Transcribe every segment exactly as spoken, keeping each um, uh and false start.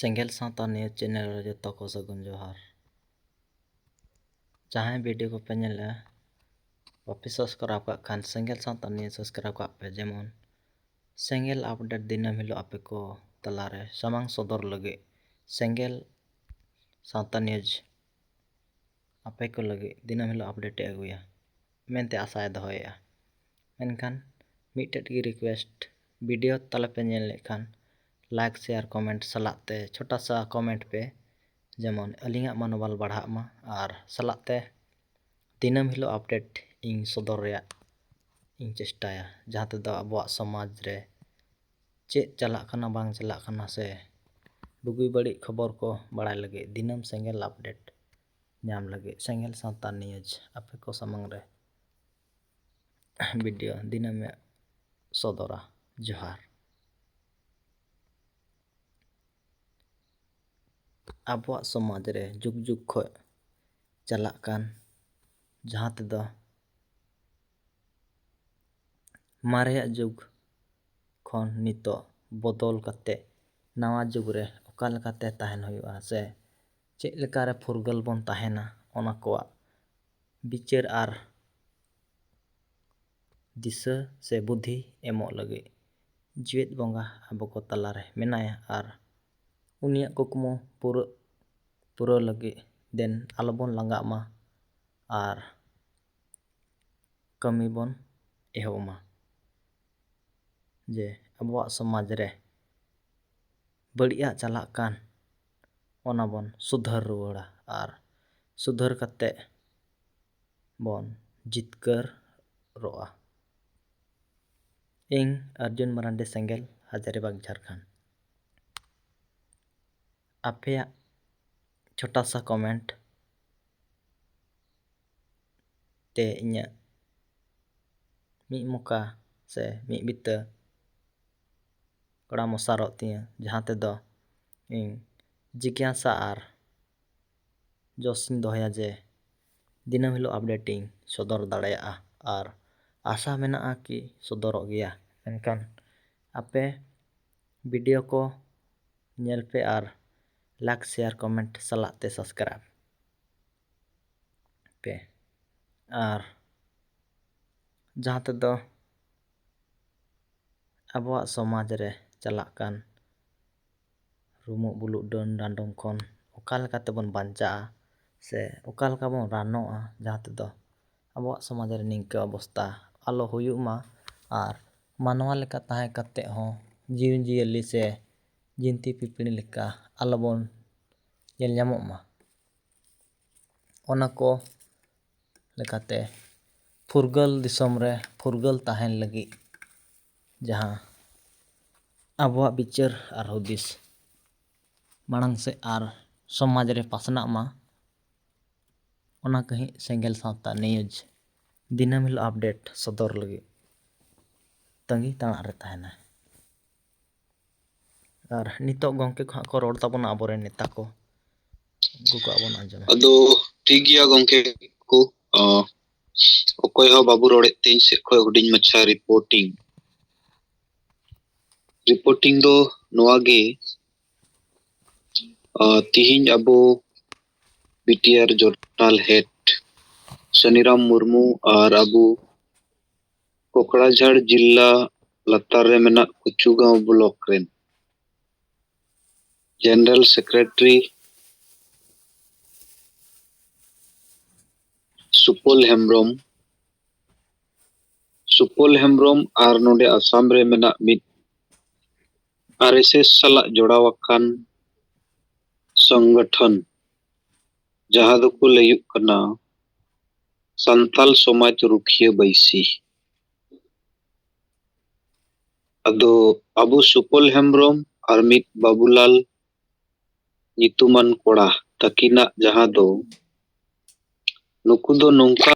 ᱥᱮᱸᱜᱮᱞ ᱥᱟᱶᱛᱟ news channel ᱨᱮ ᱡᱚᱛᱚ ᱠᱚ ᱥᱟᱹᱜᱩᱱ ᱡᱚᱦᱟᱨ᱾ ᱡᱟᱦᱟᱸᱭ ᱵᱷᱤᱰᱤᱭᱳ ᱠᱚᱯᱮ ᱧᱮᱞᱮᱜᱼᱟ, ᱵᱟᱯᱮ ᱥᱟᱵᱥᱠᱨᱟᱭᱤᱵᱽ ᱠᱟᱜ ᱠᱷᱟᱱ ᱥᱮᱸᱜᱮᱞ ᱥᱟᱶᱛᱟ ᱱᱤᱭᱩᱡᱽ ᱥᱟᱵᱥᱠᱨᱟᱭᱤᱵᱽ ᱠᱟᱜ ᱯᱮ, ᱡᱮᱢᱚᱱ ᱥᱮᱸᱜᱮᱞ ᱟᱯᱰᱮᱴ ᱫᱤᱱᱟᱹᱢ ᱦᱤᱞᱳᱜ ᱟᱯᱮ ᱠᱚ ᱛᱟᱞᱟᱨᱮ ᱥᱟᱢᱟᱝ ᱥᱚᱫᱚᱨ ᱞᱟᱹᱜᱤᱫ ᱥᱮᱸᱜᱮᱞ ᱥᱟᱶᱛᱟ ᱱᱤᱭᱩᱡᱽ ᱟᱯᱮ ᱠᱚ ᱞᱟᱹᱜᱤᱫ ᱫᱤᱱᱟᱹᱢ ᱦᱤᱞᱳᱜ ᱟᱯᱰᱮᱴ ᱮ ᱟᱹᱜᱩᱭᱟ ᱢᱮᱱᱛᱮ ᱟᱥᱟᱭ ᱫᱚᱦᱚᱭᱮᱫᱼᱟ᱾ ᱢᱮᱱᱠᱷᱟᱱ ᱢᱤᱫᱴᱮᱡ ᱜᱮ ᱨᱤᱠᱩᱭᱮᱥᱴ, ᱵᱷᱤᱰᱤᱭᱳ ᱛᱟᱞᱮ ᱯᱮ ᱧᱮᱞ ᱞᱮᱠᱷᱟᱱ ᱞᱟᱭᱤᱠ, ᱥᱮᱭᱟᱨ, ᱠᱚᱢᱮᱱᱴ ᱥᱟᱞᱟᱜ ᱛᱮ ᱪᱷᱳᱴᱟ ᱥᱟ ᱠᱚᱢᱮᱱᱴ ᱯᱮ, ᱡᱮᱢᱚᱱ ᱟᱹᱞᱤᱧᱟᱜ ᱢᱚᱱᱳᱵᱚᱞ ᱵᱟᱲᱦᱟᱜ ᱢᱟ᱾ ᱟᱨ ᱥᱟᱞᱟᱜ ᱛᱮ ᱫᱤᱱᱟᱹᱢ ᱦᱤᱞᱳᱜ ᱟᱯᱰᱮᱴ ᱤᱧ ᱥᱚᱫᱚᱨ ᱨᱮᱭᱟᱜ ᱤᱧ ᱪᱮᱥᱴᱟᱭᱟ, ᱡᱟᱦᱟᱸ ᱛᱮᱫᱚ ᱟᱵᱚᱣᱟᱜ ᱥᱚᱢᱟᱡᱽ ᱨᱮ ᱪᱮᱫ ᱪᱟᱞᱟᱜ ᱠᱟᱱᱟ ᱵᱟᱝ ᱪᱟᱞᱟᱜ ᱠᱟᱱᱟ ᱥᱮ ᱵᱩᱜᱤ ᱵᱟᱹᱲᱤᱡ ᱠᱷᱚᱵᱚᱨ ᱠᱚ ᱵᱟᱲᱟᱭ ᱞᱟᱹᱜᱤᱫ, ᱫᱤᱱᱟᱹᱢ ᱥᱮᱸᱜᱮᱞ ᱟᱯᱰᱮᱴ ᱧᱟᱢ ᱞᱟᱹᱜᱤᱫ ᱥᱮᱸᱜᱮᱞ ᱥᱟᱶᱛᱟ ᱱᱤᱭᱩᱡᱽ ᱟᱯᱮ ᱠᱚ ᱥᱟᱢᱟᱝ ᱨᱮ ᱵᱷᱤᱰᱤᱭᱳ ᱫᱤᱱᱟᱹᱢ ᱮ ᱥᱚᱫᱚᱨᱟ᱾ ᱡᱚᱦᱟᱨ᱾ ᱟᱵᱚᱣᱟᱜ ᱥᱚᱢᱟᱡᱽ ᱨᱮ ᱡᱩᱜᱽ ᱡᱩᱜᱽ ᱠᱷᱚᱱ ᱪᱟᱞᱟᱜ ᱠᱟᱱ, ᱡᱟᱦᱟᱸ ᱛᱮᱫᱚ ᱢᱟᱨᱮᱭᱟᱜ ᱡᱩᱜᱽ ᱠᱷᱚᱱ ᱱᱤᱛᱚᱜ ᱵᱚᱫᱚᱞ ᱠᱟᱛᱮ ᱱᱟᱣᱟ ᱡᱩᱜᱽ ᱨᱮ ᱚᱠᱟ ᱞᱮᱠᱟᱛᱮ ᱛᱟᱦᱮᱱ ᱦᱩᱭᱩᱜᱼᱟ ᱥᱮ ᱪᱮᱫ ᱞᱮᱠᱟᱨᱮ ᱯᱷᱩᱨᱜᱟᱹᱞ ᱵᱚᱱ ᱛᱟᱦᱮᱱᱟ, ᱚᱱᱟ ᱠᱚᱣᱟᱜ ᱵᱤᱪᱟᱹᱨ ᱟᱨ ᱫᱤᱥᱟᱹ ᱥᱮ ᱵᱩᱫᱷᱤ ᱮᱢᱚᱜ ᱞᱟᱹᱜᱤᱫ ᱡᱮᱣᱮᱫ ᱵᱚᱸᱜᱟ ᱟᱵᱚ ᱠᱚ ᱛᱟᱞᱟᱨᱮ ᱢᱮᱱᱟᱭᱟ᱾ ᱟᱨ ᱩᱱᱤᱭᱟᱜ ᱠᱩᱠᱢᱩ ᱯᱩᱨᱟᱹᱜ ᱯᱩᱨᱟᱹᱣ ᱞᱟᱹᱜᱤᱫ ᱫᱮᱱ ᱟᱞᱚᱵᱚᱱ ᱞᱟᱸᱜᱟᱜ ᱢᱟ ᱟᱨ ᱠᱟᱹᱢᱤ ᱵᱚᱱ ᱮᱦᱚᱵ ᱢᱟ᱾ ᱡᱮ ᱟᱵᱚᱣᱟᱜ ᱥᱚᱢᱟᱡᱽ ᱨᱮ ᱵᱟᱹᱲᱤᱡᱟᱜ ᱪᱟᱞᱟᱜ ᱠᱟᱱ, ᱚᱱᱟ ᱵᱚᱱ ᱥᱩᱫᱷᱟᱹᱨ ᱨᱩᱣᱟᱹᱲᱟ ᱟᱨ ᱥᱩᱫᱷᱟᱹᱨ ᱠᱟᱛᱮ ᱵᱚᱱ ᱡᱤᱛᱠᱟᱹᱨᱚᱜᱼᱟ᱾ ᱤᱧ ᱚᱨᱡᱩᱱ ᱢᱟᱨᱟᱱᱰᱤ, ᱥᱮᱸᱜᱮᱞ, ᱦᱟᱡᱟᱨᱤᱵᱟᱜᱽ, ᱡᱷᱟᱲᱠᱷᱚᱸᱰ᱾ ᱟᱯᱮᱭᱟᱜ ᱪᱷᱳᱴᱟ ᱥᱟ ᱠᱚᱢᱮᱱᱴ ᱛᱮ ᱤᱧᱟᱹᱜ ᱢᱤᱫ ᱢᱚᱠᱟ ᱥᱮ ᱢᱤᱫ ᱵᱤᱛᱟᱹ ᱠᱚᱲᱟ ᱢᱚᱥᱟᱨᱚᱜ ᱛᱤᱧᱟᱹ, ᱡᱟᱦᱟᱸ ᱛᱮᱫᱚ ᱤᱧ ᱡᱤᱜᱽᱜᱟᱥᱟ ᱟᱨ ᱡᱚᱥ ᱤᱧ ᱫᱚᱦᱚᱭᱟ ᱡᱮ ᱫᱤᱱᱟᱹᱢ ᱦᱤᱞᱳᱜ ᱟᱯᱰᱮᱴ ᱤᱧ ᱥᱚᱫᱚᱨ ᱫᱟᱲᱮᱭᱟᱜᱼᱟ᱾ ᱟᱨ ᱟᱥᱟ ᱢᱮᱱᱟᱜᱼᱟ ᱠᱤ ᱥᱚᱫᱚᱨᱚᱜ ᱜᱮᱭᱟ᱾ ᱢᱮᱱᱠᱷᱟᱱ ᱟᱯᱮ ᱵᱷᱤᱰᱤᱭᱳ ᱠᱚ ᱧᱮᱞ ᱯᱮ ᱟᱨ like, share, comment ᱥᱟᱞᱟᱜ ᱛᱮ subscribe ᱯᱮ᱾ ᱟᱨ ᱡᱟᱦᱟᱸ ᱛᱮᱫᱚ ᱟᱵᱚᱣᱟᱜ ᱥᱚᱢᱟᱡᱽ ᱨᱮ ᱪᱟᱞᱟᱜ ᱠᱟᱱ ᱨᱩᱢᱩᱜ ᱵᱩᱞᱩᱜ ᱰᱟᱹᱱ ᱰᱟᱸᱰᱚᱢ ᱠᱷᱚᱱ ᱚᱠᱟ ᱞᱮᱠᱟ ᱛᱮᱵᱚᱱ ᱵᱟᱧᱪᱟᱜᱼᱟ ᱥᱮ ᱚᱠᱟ ᱞᱮᱠᱟ ᱵᱚᱱ ᱨᱟᱱᱚᱜᱼᱟ, ᱡᱟᱦᱟᱸ ᱛᱮᱫᱚ ᱟᱵᱚᱣᱟᱜ ᱥᱚᱢᱟᱡᱽ ᱨᱮ ᱱᱤᱝᱠᱟᱹ ᱚᱵᱚᱥᱛᱟ ᱟᱞᱚ ᱦᱩᱭᱩᱜ ᱢᱟ ᱟᱨ ᱢᱟᱱᱣᱟ ᱞᱮᱠᱟ ᱛᱟᱦᱮᱸ ᱠᱟᱛᱮ ᱦᱚᱸ ᱡᱤᱣᱤ ᱡᱤᱭᱟᱹᱞᱤ ᱥᱮ ᱡᱤᱱᱛᱤ ᱯᱤᱯᱤᱲᱤ ᱞᱮᱠᱟ ᱟᱞᱚᱵᱚᱱ ᱧᱮᱞ ᱧᱟᱢᱚᱜ ᱢᱟ᱾ ᱚᱱᱟ ᱠᱚ ᱞᱮᱠᱟᱛᱮ ᱯᱷᱩᱨᱜᱟᱹᱞ ᱫᱤᱥᱚᱢ ᱨᱮ ᱯᱷᱩᱨᱜᱟᱹᱞ ᱛᱟᱦᱮᱱ ᱞᱟᱹᱜᱤᱫ ᱡᱟᱦᱟᱸ ᱟᱵᱚᱣᱟᱜ ᱵᱤᱪᱟᱹᱨ ᱟᱨ ᱦᱩᱫᱤᱥ ᱢᱟᱲᱟᱝ ᱥᱮᱫ ᱟᱨ ᱥᱚᱢᱟᱡᱽ ᱨᱮ ᱯᱟᱥᱱᱟᱜ ᱢᱟ, ᱚᱱᱟ ᱠᱟᱹᱦᱤ ᱥᱮᱸᱜᱮᱞ ᱥᱟᱶᱛᱟ ᱱᱤᱭᱩᱡᱽ ᱫᱤᱱᱟᱹᱢ ᱦᱤᱞᱳᱜ update ᱥᱚᱫᱚᱨ ᱞᱟᱹᱜᱤᱫ ᱛᱟᱺᱜᱤ ᱛᱟᱲᱟᱜ ᱨᱮ ᱛᱟᱦᱮᱱᱟ᱾ ᱟᱨ ᱱᱤᱛᱚᱜ ᱜᱚᱢᱠᱮ ᱠᱚ ᱦᱟᱸᱜ ᱠᱚ ᱨᱚᱲ ᱛᱟᱵᱚᱱᱟ, ᱟᱵᱚᱨᱮᱱ ᱱᱮᱛᱟ ᱠᱚ, ᱩᱱᱠᱩ ᱠᱚᱣᱟᱜ ᱵᱚᱱ ᱟᱸᱡᱚᱢᱟ᱾ ᱟᱫᱚ ᱴᱷᱤᱠ ᱜᱮᱭᱟ ᱜᱚᱢᱠᱮ ᱠᱚ, ᱚ, ᱚᱠᱚᱭ ᱦᱚᱸ ᱵᱟᱵᱚ ᱨᱚᱲᱮᱫ ᱛᱮ ᱤᱧ ᱥᱮᱫ ᱠᱷᱚᱱ ᱦᱩᱰᱤᱧ ᱢᱟᱪᱷᱟ reporting᱾ Reporting ᱫᱚ ᱱᱚᱣᱟ ᱜᱮ, ᱚ, ᱛᱤᱦᱤᱧ ᱟᱵᱚ BTR journal head ᱥᱟᱱᱤᱨᱟᱢ ᱢᱩᱨᱢᱩ ᱟᱨ ᱟᱵᱚ ᱠᱚᱠᱲᱟᱡᱷᱟᱲ ᱡᱤᱞᱟ ᱞᱟᱛᱟᱨ ᱨᱮ ᱢᱮᱱᱟᱜ ᱠᱩᱪᱩᱜᱟᱸᱣ block ᱨᱮᱱ general secretary ᱥᱩᱯᱚᱞ ᱦᱮᱢᱵᱨᱚᱢ, ᱥᱩᱯᱚᱞ ᱦᱮᱢᱵᱨᱚᱢ ᱟᱨ ᱱᱚᱰᱮ ᱟᱥᱟᱢ ᱨᱮ ᱢᱮᱱᱟᱜ ᱢᱤᱫ RSS ᱥᱟᱞᱟᱜ ᱡᱚᱲᱟᱣ ᱟᱠᱟᱱ ᱥᱚᱝᱜᱚᱴᱷᱚᱱ, ᱡᱟᱦᱟᱸ ᱫᱚᱠᱚ ᱞᱟᱹᱭᱩᱜ ᱠᱟᱱᱟ ᱥᱟᱱᱛᱟᱞ ᱥᱚᱢᱟᱡᱽ ᱨᱩᱠᱷᱤᱭᱟᱹ ᱵᱟᱹᱭᱥᱤ᱾ ᱟᱫᱚ ᱟᱵᱚ ᱥᱩᱯᱚᱞ ᱦᱮᱢᱵᱨᱚᱢ ᱟᱨ ᱢᱤᱫ ᱵᱟᱵᱩᱞᱟᱞ ᱧᱩᱛᱩᱢᱟᱱ ᱠᱚᱲᱟ ᱛᱟᱹᱠᱤᱱᱟᱜ, ᱡᱟᱦᱟᱸ ᱫᱚ ᱱᱩᱠᱩ ᱫᱚ ᱱᱚᱝᱠᱟ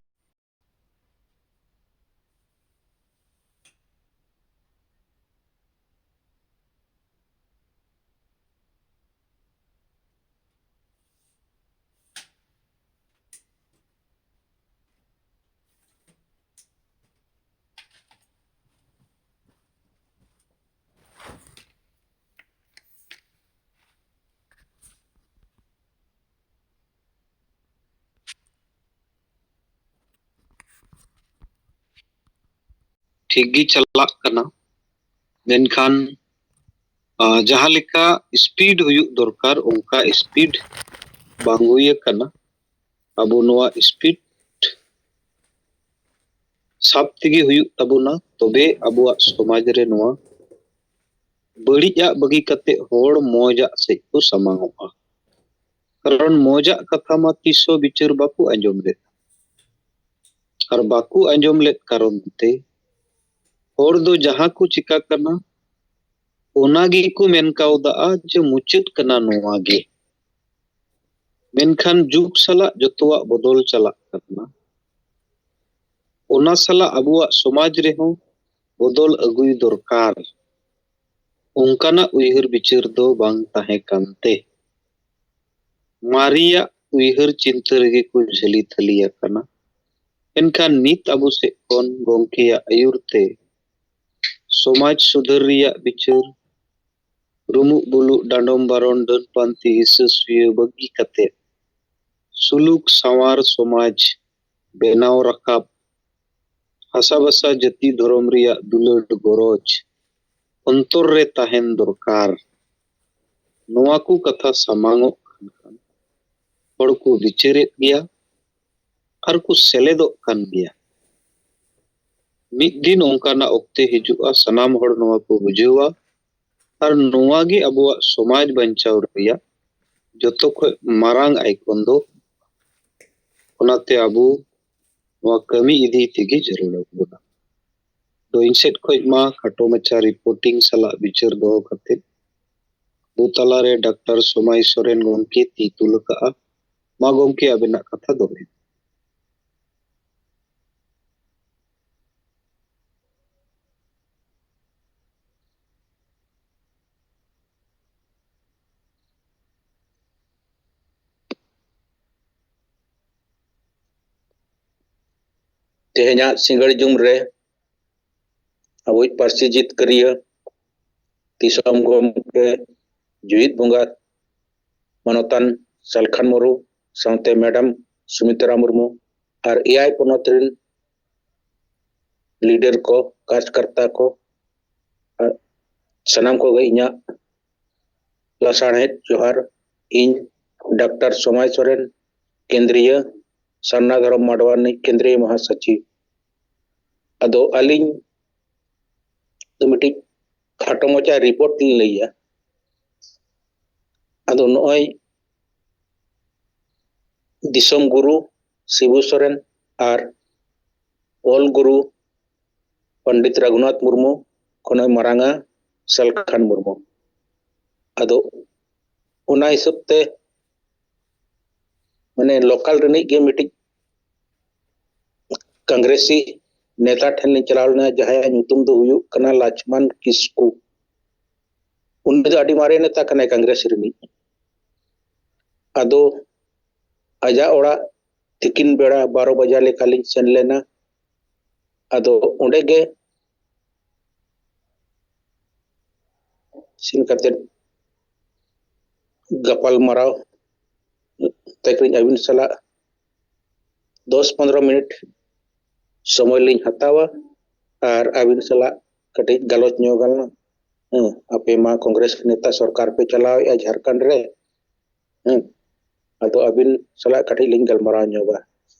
ᱴᱷᱤᱠ ᱜᱮ ᱪᱟᱞᱟᱜ ᱠᱟᱱᱟ, ᱢᱮᱱᱠᱷᱟᱱ ᱟᱨ ᱡᱟᱦᱟᱸ ᱞᱮᱠᱟ ᱥᱯᱤᱰ ᱦᱩᱭᱩᱜ ᱫᱚᱨᱠᱟᱨ, ᱚᱱᱠᱟ ᱥᱯᱤᱰ ᱵᱟᱝ ᱦᱩᱭ ᱟᱠᱟᱱᱟ᱾ ᱟᱵᱚ ᱱᱚᱣᱟ ᱥᱯᱤᱰ ᱥᱟᱵ ᱛᱮᱜᱮ ᱦᱩᱭᱩᱜ ᱛᱟᱵᱚᱱᱟ, ᱛᱚᱵᱮ ᱟᱵᱚᱣᱟᱜ ᱥᱚᱢᱟᱡᱽ ᱨᱮ ᱱᱚᱣᱟ ᱵᱟᱹᱲᱤᱡᱟᱜ ᱵᱟᱹᱜᱤ ᱠᱟᱛᱮ ᱦᱚᱲ ᱢᱚᱡᱟᱜ ᱥᱮᱫ ᱠᱚ ᱥᱟᱢᱟᱝᱚᱜᱼᱟ᱾ ᱠᱟᱨᱚᱱ ᱢᱚᱡᱟᱜ ᱠᱟᱛᱷᱟ ᱢᱟ ᱛᱤᱥ ᱦᱚᱸ ᱵᱤᱪᱟᱹᱨ ᱵᱟᱠᱚ ᱟᱸᱡᱚᱢ ᱞᱮᱫ, ᱟᱨ ᱵᱟᱠᱚ ᱟᱸᱡᱚᱢ ᱞᱮᱫ ᱠᱟᱨᱚᱱ ᱛᱮ ᱦᱚᱲ ᱫᱚ ᱡᱟᱦᱟᱸ ᱠᱚ ᱪᱤᱠᱟ ᱠᱟᱱᱟ, ᱚᱱᱟ ᱜᱮᱠᱚ ᱢᱮᱱ ᱠᱟᱣᱫᱟᱜᱼᱟ ᱡᱮ ᱢᱩᱪᱟᱹᱫ ᱠᱟᱱᱟ ᱱᱚᱣᱟ ᱜᱮ᱾ ᱢᱮᱱᱠᱷᱟᱱ ᱡᱩᱜᱽ ᱥᱟᱞᱟᱜ ᱡᱚᱛᱚᱣᱟᱜ ᱵᱚᱫᱚᱞ ᱪᱟᱞᱟᱜ ᱠᱟᱱᱟ᱾ ᱚᱱᱟ ᱥᱟᱞᱟᱜ ᱟᱵᱚᱣᱟᱜ ᱥᱚᱢᱟᱡᱽ ᱨᱮᱦᱚᱸ ᱵᱚᱫᱚᱞ ᱟᱹᱜᱩᱭ ᱫᱚᱨᱠᱟᱨ, ᱚᱱᱠᱟᱱᱟᱜ ᱩᱭᱦᱟᱹᱨ ᱵᱤᱪᱟᱹᱨ ᱫᱚ ᱵᱟᱝ ᱛᱟᱦᱮᱸ ᱠᱟᱱᱛᱮ ᱢᱟᱨᱮᱭᱟᱜ ᱩᱭᱦᱟᱹᱨ ᱪᱤᱱᱛᱟᱹ ᱨᱮᱜᱮ ᱠᱚ ᱡᱷᱟᱹᱞᱤ ᱛᱷᱟᱹᱞᱤ ᱟᱠᱟᱱᱟ᱾ ᱢᱮᱱᱠᱷᱟᱱ ᱱᱤᱛ ᱟᱵᱚ ᱥᱮᱫ ᱠᱷᱚᱱ ᱜᱚᱢᱠᱮᱭᱟᱜ ᱟᱹᱭᱩᱨ ᱛᱮ ᱥᱚᱢᱟᱡᱽ ᱥᱩᱫᱷᱟᱹᱨ ᱨᱮᱭᱟᱜ ᱵᱤᱪᱟᱹᱨ, ᱨᱩᱢᱩᱜ ᱵᱩᱞᱩᱜ, ᱰᱟᱸᱰᱚᱢ ᱵᱟᱨᱚᱱ, ᱰᱟᱹᱱ ᱯᱟᱱᱛᱮ, ᱦᱤᱥᱟᱹ ᱥᱩᱭᱟᱹ ᱵᱟᱹᱜᱤ ᱠᱟᱛᱮ ᱥᱩᱞᱩᱠ ᱥᱟᱶᱟᱨ ᱥᱚᱢᱟᱡᱽ ᱵᱮᱱᱟᱣ ᱨᱟᱠᱟᱵ, ᱦᱟᱥᱟ ᱵᱷᱟᱥᱟ ᱡᱟᱹᱛᱤ ᱫᱷᱚᱨᱚᱢ ᱨᱮᱭᱟᱜ ᱫᱩᱞᱟᱹᱲ ᱜᱚᱨᱚᱡᱽ ᱚᱱᱛᱚᱨ ᱨᱮ ᱛᱟᱦᱮᱱ ᱫᱚᱨᱠᱟᱨ᱾ ᱱᱚᱣᱟ ᱠᱚ ᱠᱟᱛᱷᱟ ᱥᱟᱢᱟᱝᱚᱜ ᱠᱟᱱ ᱠᱷᱟᱱ ᱦᱚᱲ ᱠᱚ ᱵᱤᱪᱟᱹᱨᱮᱫ ᱜᱮᱭᱟ ᱟᱨ ᱠᱚ ᱥᱮᱞᱮᱫᱚᱜ ᱠᱟᱱ ᱜᱮᱭᱟ᱾ ᱢᱤᱫ ᱫᱤᱱ ᱚᱱᱠᱟᱱᱟᱜ ᱚᱠᱛᱮ ᱦᱤᱡᱩᱜᱼᱟ, ᱥᱟᱱᱟᱢ ᱦᱚᱲ ᱱᱚᱣᱟ ᱠᱚ ᱵᱩᱡᱷᱟᱹᱣᱟ, ᱟᱨ ᱱᱚᱣᱟ ᱜᱮ ᱟᱵᱚᱣᱟᱜ ᱥᱚᱢᱟᱡᱽ ᱵᱟᱧᱪᱟᱣ ᱨᱮᱭᱟᱜ ᱡᱚᱛᱚ ᱠᱷᱚᱱ ᱢᱟᱨᱟᱝ ᱟᱭᱠᱚᱱ ᱫᱚ᱾ ᱚᱱᱟᱛᱮ ᱟᱵᱚ ᱱᱚᱣᱟ ᱠᱟᱹᱢᱤ ᱤᱫᱤ ᱛᱮᱜᱮ ᱡᱟᱹᱨᱩᱲ ᱟᱵᱚᱱᱟ᱾ ᱫᱚ ᱤᱧ ᱥᱮᱫ ᱠᱷᱚᱱ ᱢᱟ ᱠᱷᱟᱴᱚ ᱢᱟᱪᱷᱟ ᱨᱤᱯᱳᱨᱴᱤᱝ ᱥᱟᱞᱟᱜ ᱵᱤᱪᱟᱹᱨ ᱫᱚᱦᱚ ᱠᱟᱛᱮ ᱟᱵᱚ ᱛᱟᱞᱟᱨᱮ ᱰᱟᱠᱛᱟᱨ ᱥᱚᱢᱟᱭ ᱥᱚᱨᱮᱱ ᱜᱚᱢᱠᱮ ᱛᱤ ᱛᱩᱞ ᱟᱠᱟᱫᱼᱟ᱾ ᱢᱟ ᱜᱚᱢᱠᱮ, ᱟᱵᱮᱱᱟᱜ ᱠᱟᱛᱷᱟ ᱫᱚᱦᱚᱭ ᱵᱮᱱ᱾ ᱛᱮᱦᱮᱧᱟᱜ ᱥᱤᱸᱜᱟᱹᱲ ᱡᱩᱢ ᱨᱮ ᱟᱵᱚᱭᱤᱡ ᱯᱟᱹᱨᱥᱤ ᱡᱤᱛᱠᱟᱹᱨᱤᱭᱟᱹ ᱫᱤᱥᱚᱢ ᱜᱚᱢᱠᱮ, ᱡᱩᱭᱤᱫ ᱵᱚᱸᱜᱟ ᱢᱟᱱᱚᱛᱟᱱ ᱥᱟᱞᱠᱷᱟᱱ ᱢᱩᱨᱢᱩ ᱥᱟᱶᱛᱮ ᱢᱮᱰᱟᱢ ᱥᱩᱢᱤᱛᱨᱟ ᱢᱩᱨᱢᱩ ᱟᱨ ᱮᱭᱟᱭ ᱯᱚᱱᱚᱛ ᱨᱮᱱ ᱞᱤᱰᱟᱨ ᱠᱚ, ᱠᱟᱨᱡᱽᱠᱟᱨᱛᱟ ᱠᱚ, ᱟᱨ ᱥᱟᱱᱟᱢ ᱠᱚᱜᱮ ᱤᱧᱟᱹᱜ ᱞᱟᱥᱟᱲᱦᱮᱫ ᱡᱚᱦᱟᱨ᱾ ᱤᱧ ᱰᱟᱠᱛᱟᱨ ᱥᱚᱢᱟᱭ ᱥᱚᱨᱮᱱ, ᱠᱮᱱᱫᱨᱤᱭᱟᱹ ᱥᱟᱨᱱᱟ ᱫᱷᱚᱨᱚᱢ ᱢᱟᱰᱣᱟ ᱨᱤᱱᱤᱡ ᱠᱮᱱᱫᱨᱤᱭᱟᱹ ᱢᱟᱦᱟᱥᱚᱪᱤᱵᱽ᱾ ᱟᱫᱚ ᱟᱹᱞᱤᱧ ᱫᱚ ᱢᱤᱫᱴᱤᱡ ᱠᱷᱟᱴᱚ ᱢᱟᱪᱷᱟ ᱨᱤᱯᱳᱨᱴ ᱞᱤᱧ ᱞᱟᱹᱭᱟ᱾ ᱟᱫᱚ ᱱᱚᱜᱼᱚᱭ ᱫᱤᱥᱚᱢ ᱜᱩᱨᱩ ᱥᱤᱵᱩ ᱥᱚᱨᱮᱱ ᱟᱨ ᱚᱞ ᱜᱩᱨᱩ ᱯᱚᱱᱰᱤᱛ ᱨᱟᱹᱜᱷᱩᱱᱟᱛᱷ ᱢᱩᱨᱢᱩ ᱠᱷᱚᱱ ᱦᱚᱸᱭ ᱢᱟᱨᱟᱝᱟ ᱥᱟᱞᱠᱷᱟᱱ ᱢᱩᱨᱢᱩ᱾ ᱟᱫᱚ ᱚᱱᱟ ᱦᱤᱥᱟᱹᱵ ᱛᱮ ᱢᱟᱱᱮ ᱞᱳᱠᱟᱞ ᱨᱤᱱᱤᱡ ᱜᱮ ᱢᱤᱫᱴᱤᱡ ᱠᱚᱝᱜᱨᱮᱥᱤ ᱱᱮᱛᱟ ᱴᱷᱮᱱ ᱞᱤᱧ ᱪᱟᱞᱟᱣ ᱞᱮᱱᱟ, ᱡᱟᱦᱟᱸᱭᱟᱜ ᱧᱩᱛᱩᱢ ᱫᱚ ᱦᱩᱭᱩᱜ ᱠᱟᱱᱟ ᱞᱟᱪᱷᱢᱟᱱ ᱠᱤᱥᱠᱩ᱾ ᱩᱱᱤ ᱫᱚ ᱟᱹᱰᱤ ᱢᱟᱨᱮ ᱱᱮᱛᱟ ᱠᱟᱱᱟᱭ ᱠᱚᱝᱜᱨᱮᱥ ᱨᱤᱱᱤᱡ᱾ ᱟᱫᱚ ᱟᱡᱟᱜ ᱚᱲᱟᱜ ᱛᱤᱠᱤᱱ ᱵᱮᱲᱟ ᱵᱟᱨᱚ ᱵᱟᱡᱟ ᱞᱮᱠᱟᱞᱤᱧ ᱥᱮᱱ ᱞᱮᱱᱟ᱾ ᱟᱫᱚ ᱚᱸᱰᱮ ᱜᱮ ᱥᱮᱱ ᱠᱟᱛᱮᱫ ᱜᱟᱯᱟᱞ ᱢᱟᱨᱟᱣ ᱛᱮᱠᱚᱧ ᱟᱹᱵᱤᱱ ᱥᱟᱞᱟᱜ ᱫᱚᱥ ᱯᱚᱱᱨᱚ ᱢᱤᱱᱤᱴ ᱥᱚᱢᱚᱭ ᱞᱤᱧ ᱦᱟᱛᱟᱣᱟ ᱟᱨ ᱟᱹᱵᱤᱱ ᱥᱟᱞᱟᱜ ᱠᱟᱹᱴᱤᱡ ᱜᱟᱞᱚᱪ ᱧᱚᱜ ᱟᱞᱟᱝ᱾ ᱦᱮᱸ, ᱟᱯᱮ ᱢᱟ ᱠᱚᱝᱜᱨᱮᱥ ᱱᱮᱛᱟ ᱥᱚᱨᱠᱟᱨ ᱯᱮ ᱪᱟᱞᱟᱣᱮᱫᱼᱟ ᱡᱷᱟᱲᱠᱷᱚᱸᱰ ᱨᱮ᱾ ᱦᱮᱸ, ᱟᱫᱚ ᱟᱹᱵᱤᱱ ᱥᱟᱞᱟᱜ ᱠᱟᱹᱴᱤᱡ ᱞᱤᱧ ᱜᱟᱞᱢᱟᱨᱟᱣ ᱧᱚᱜᱟ᱾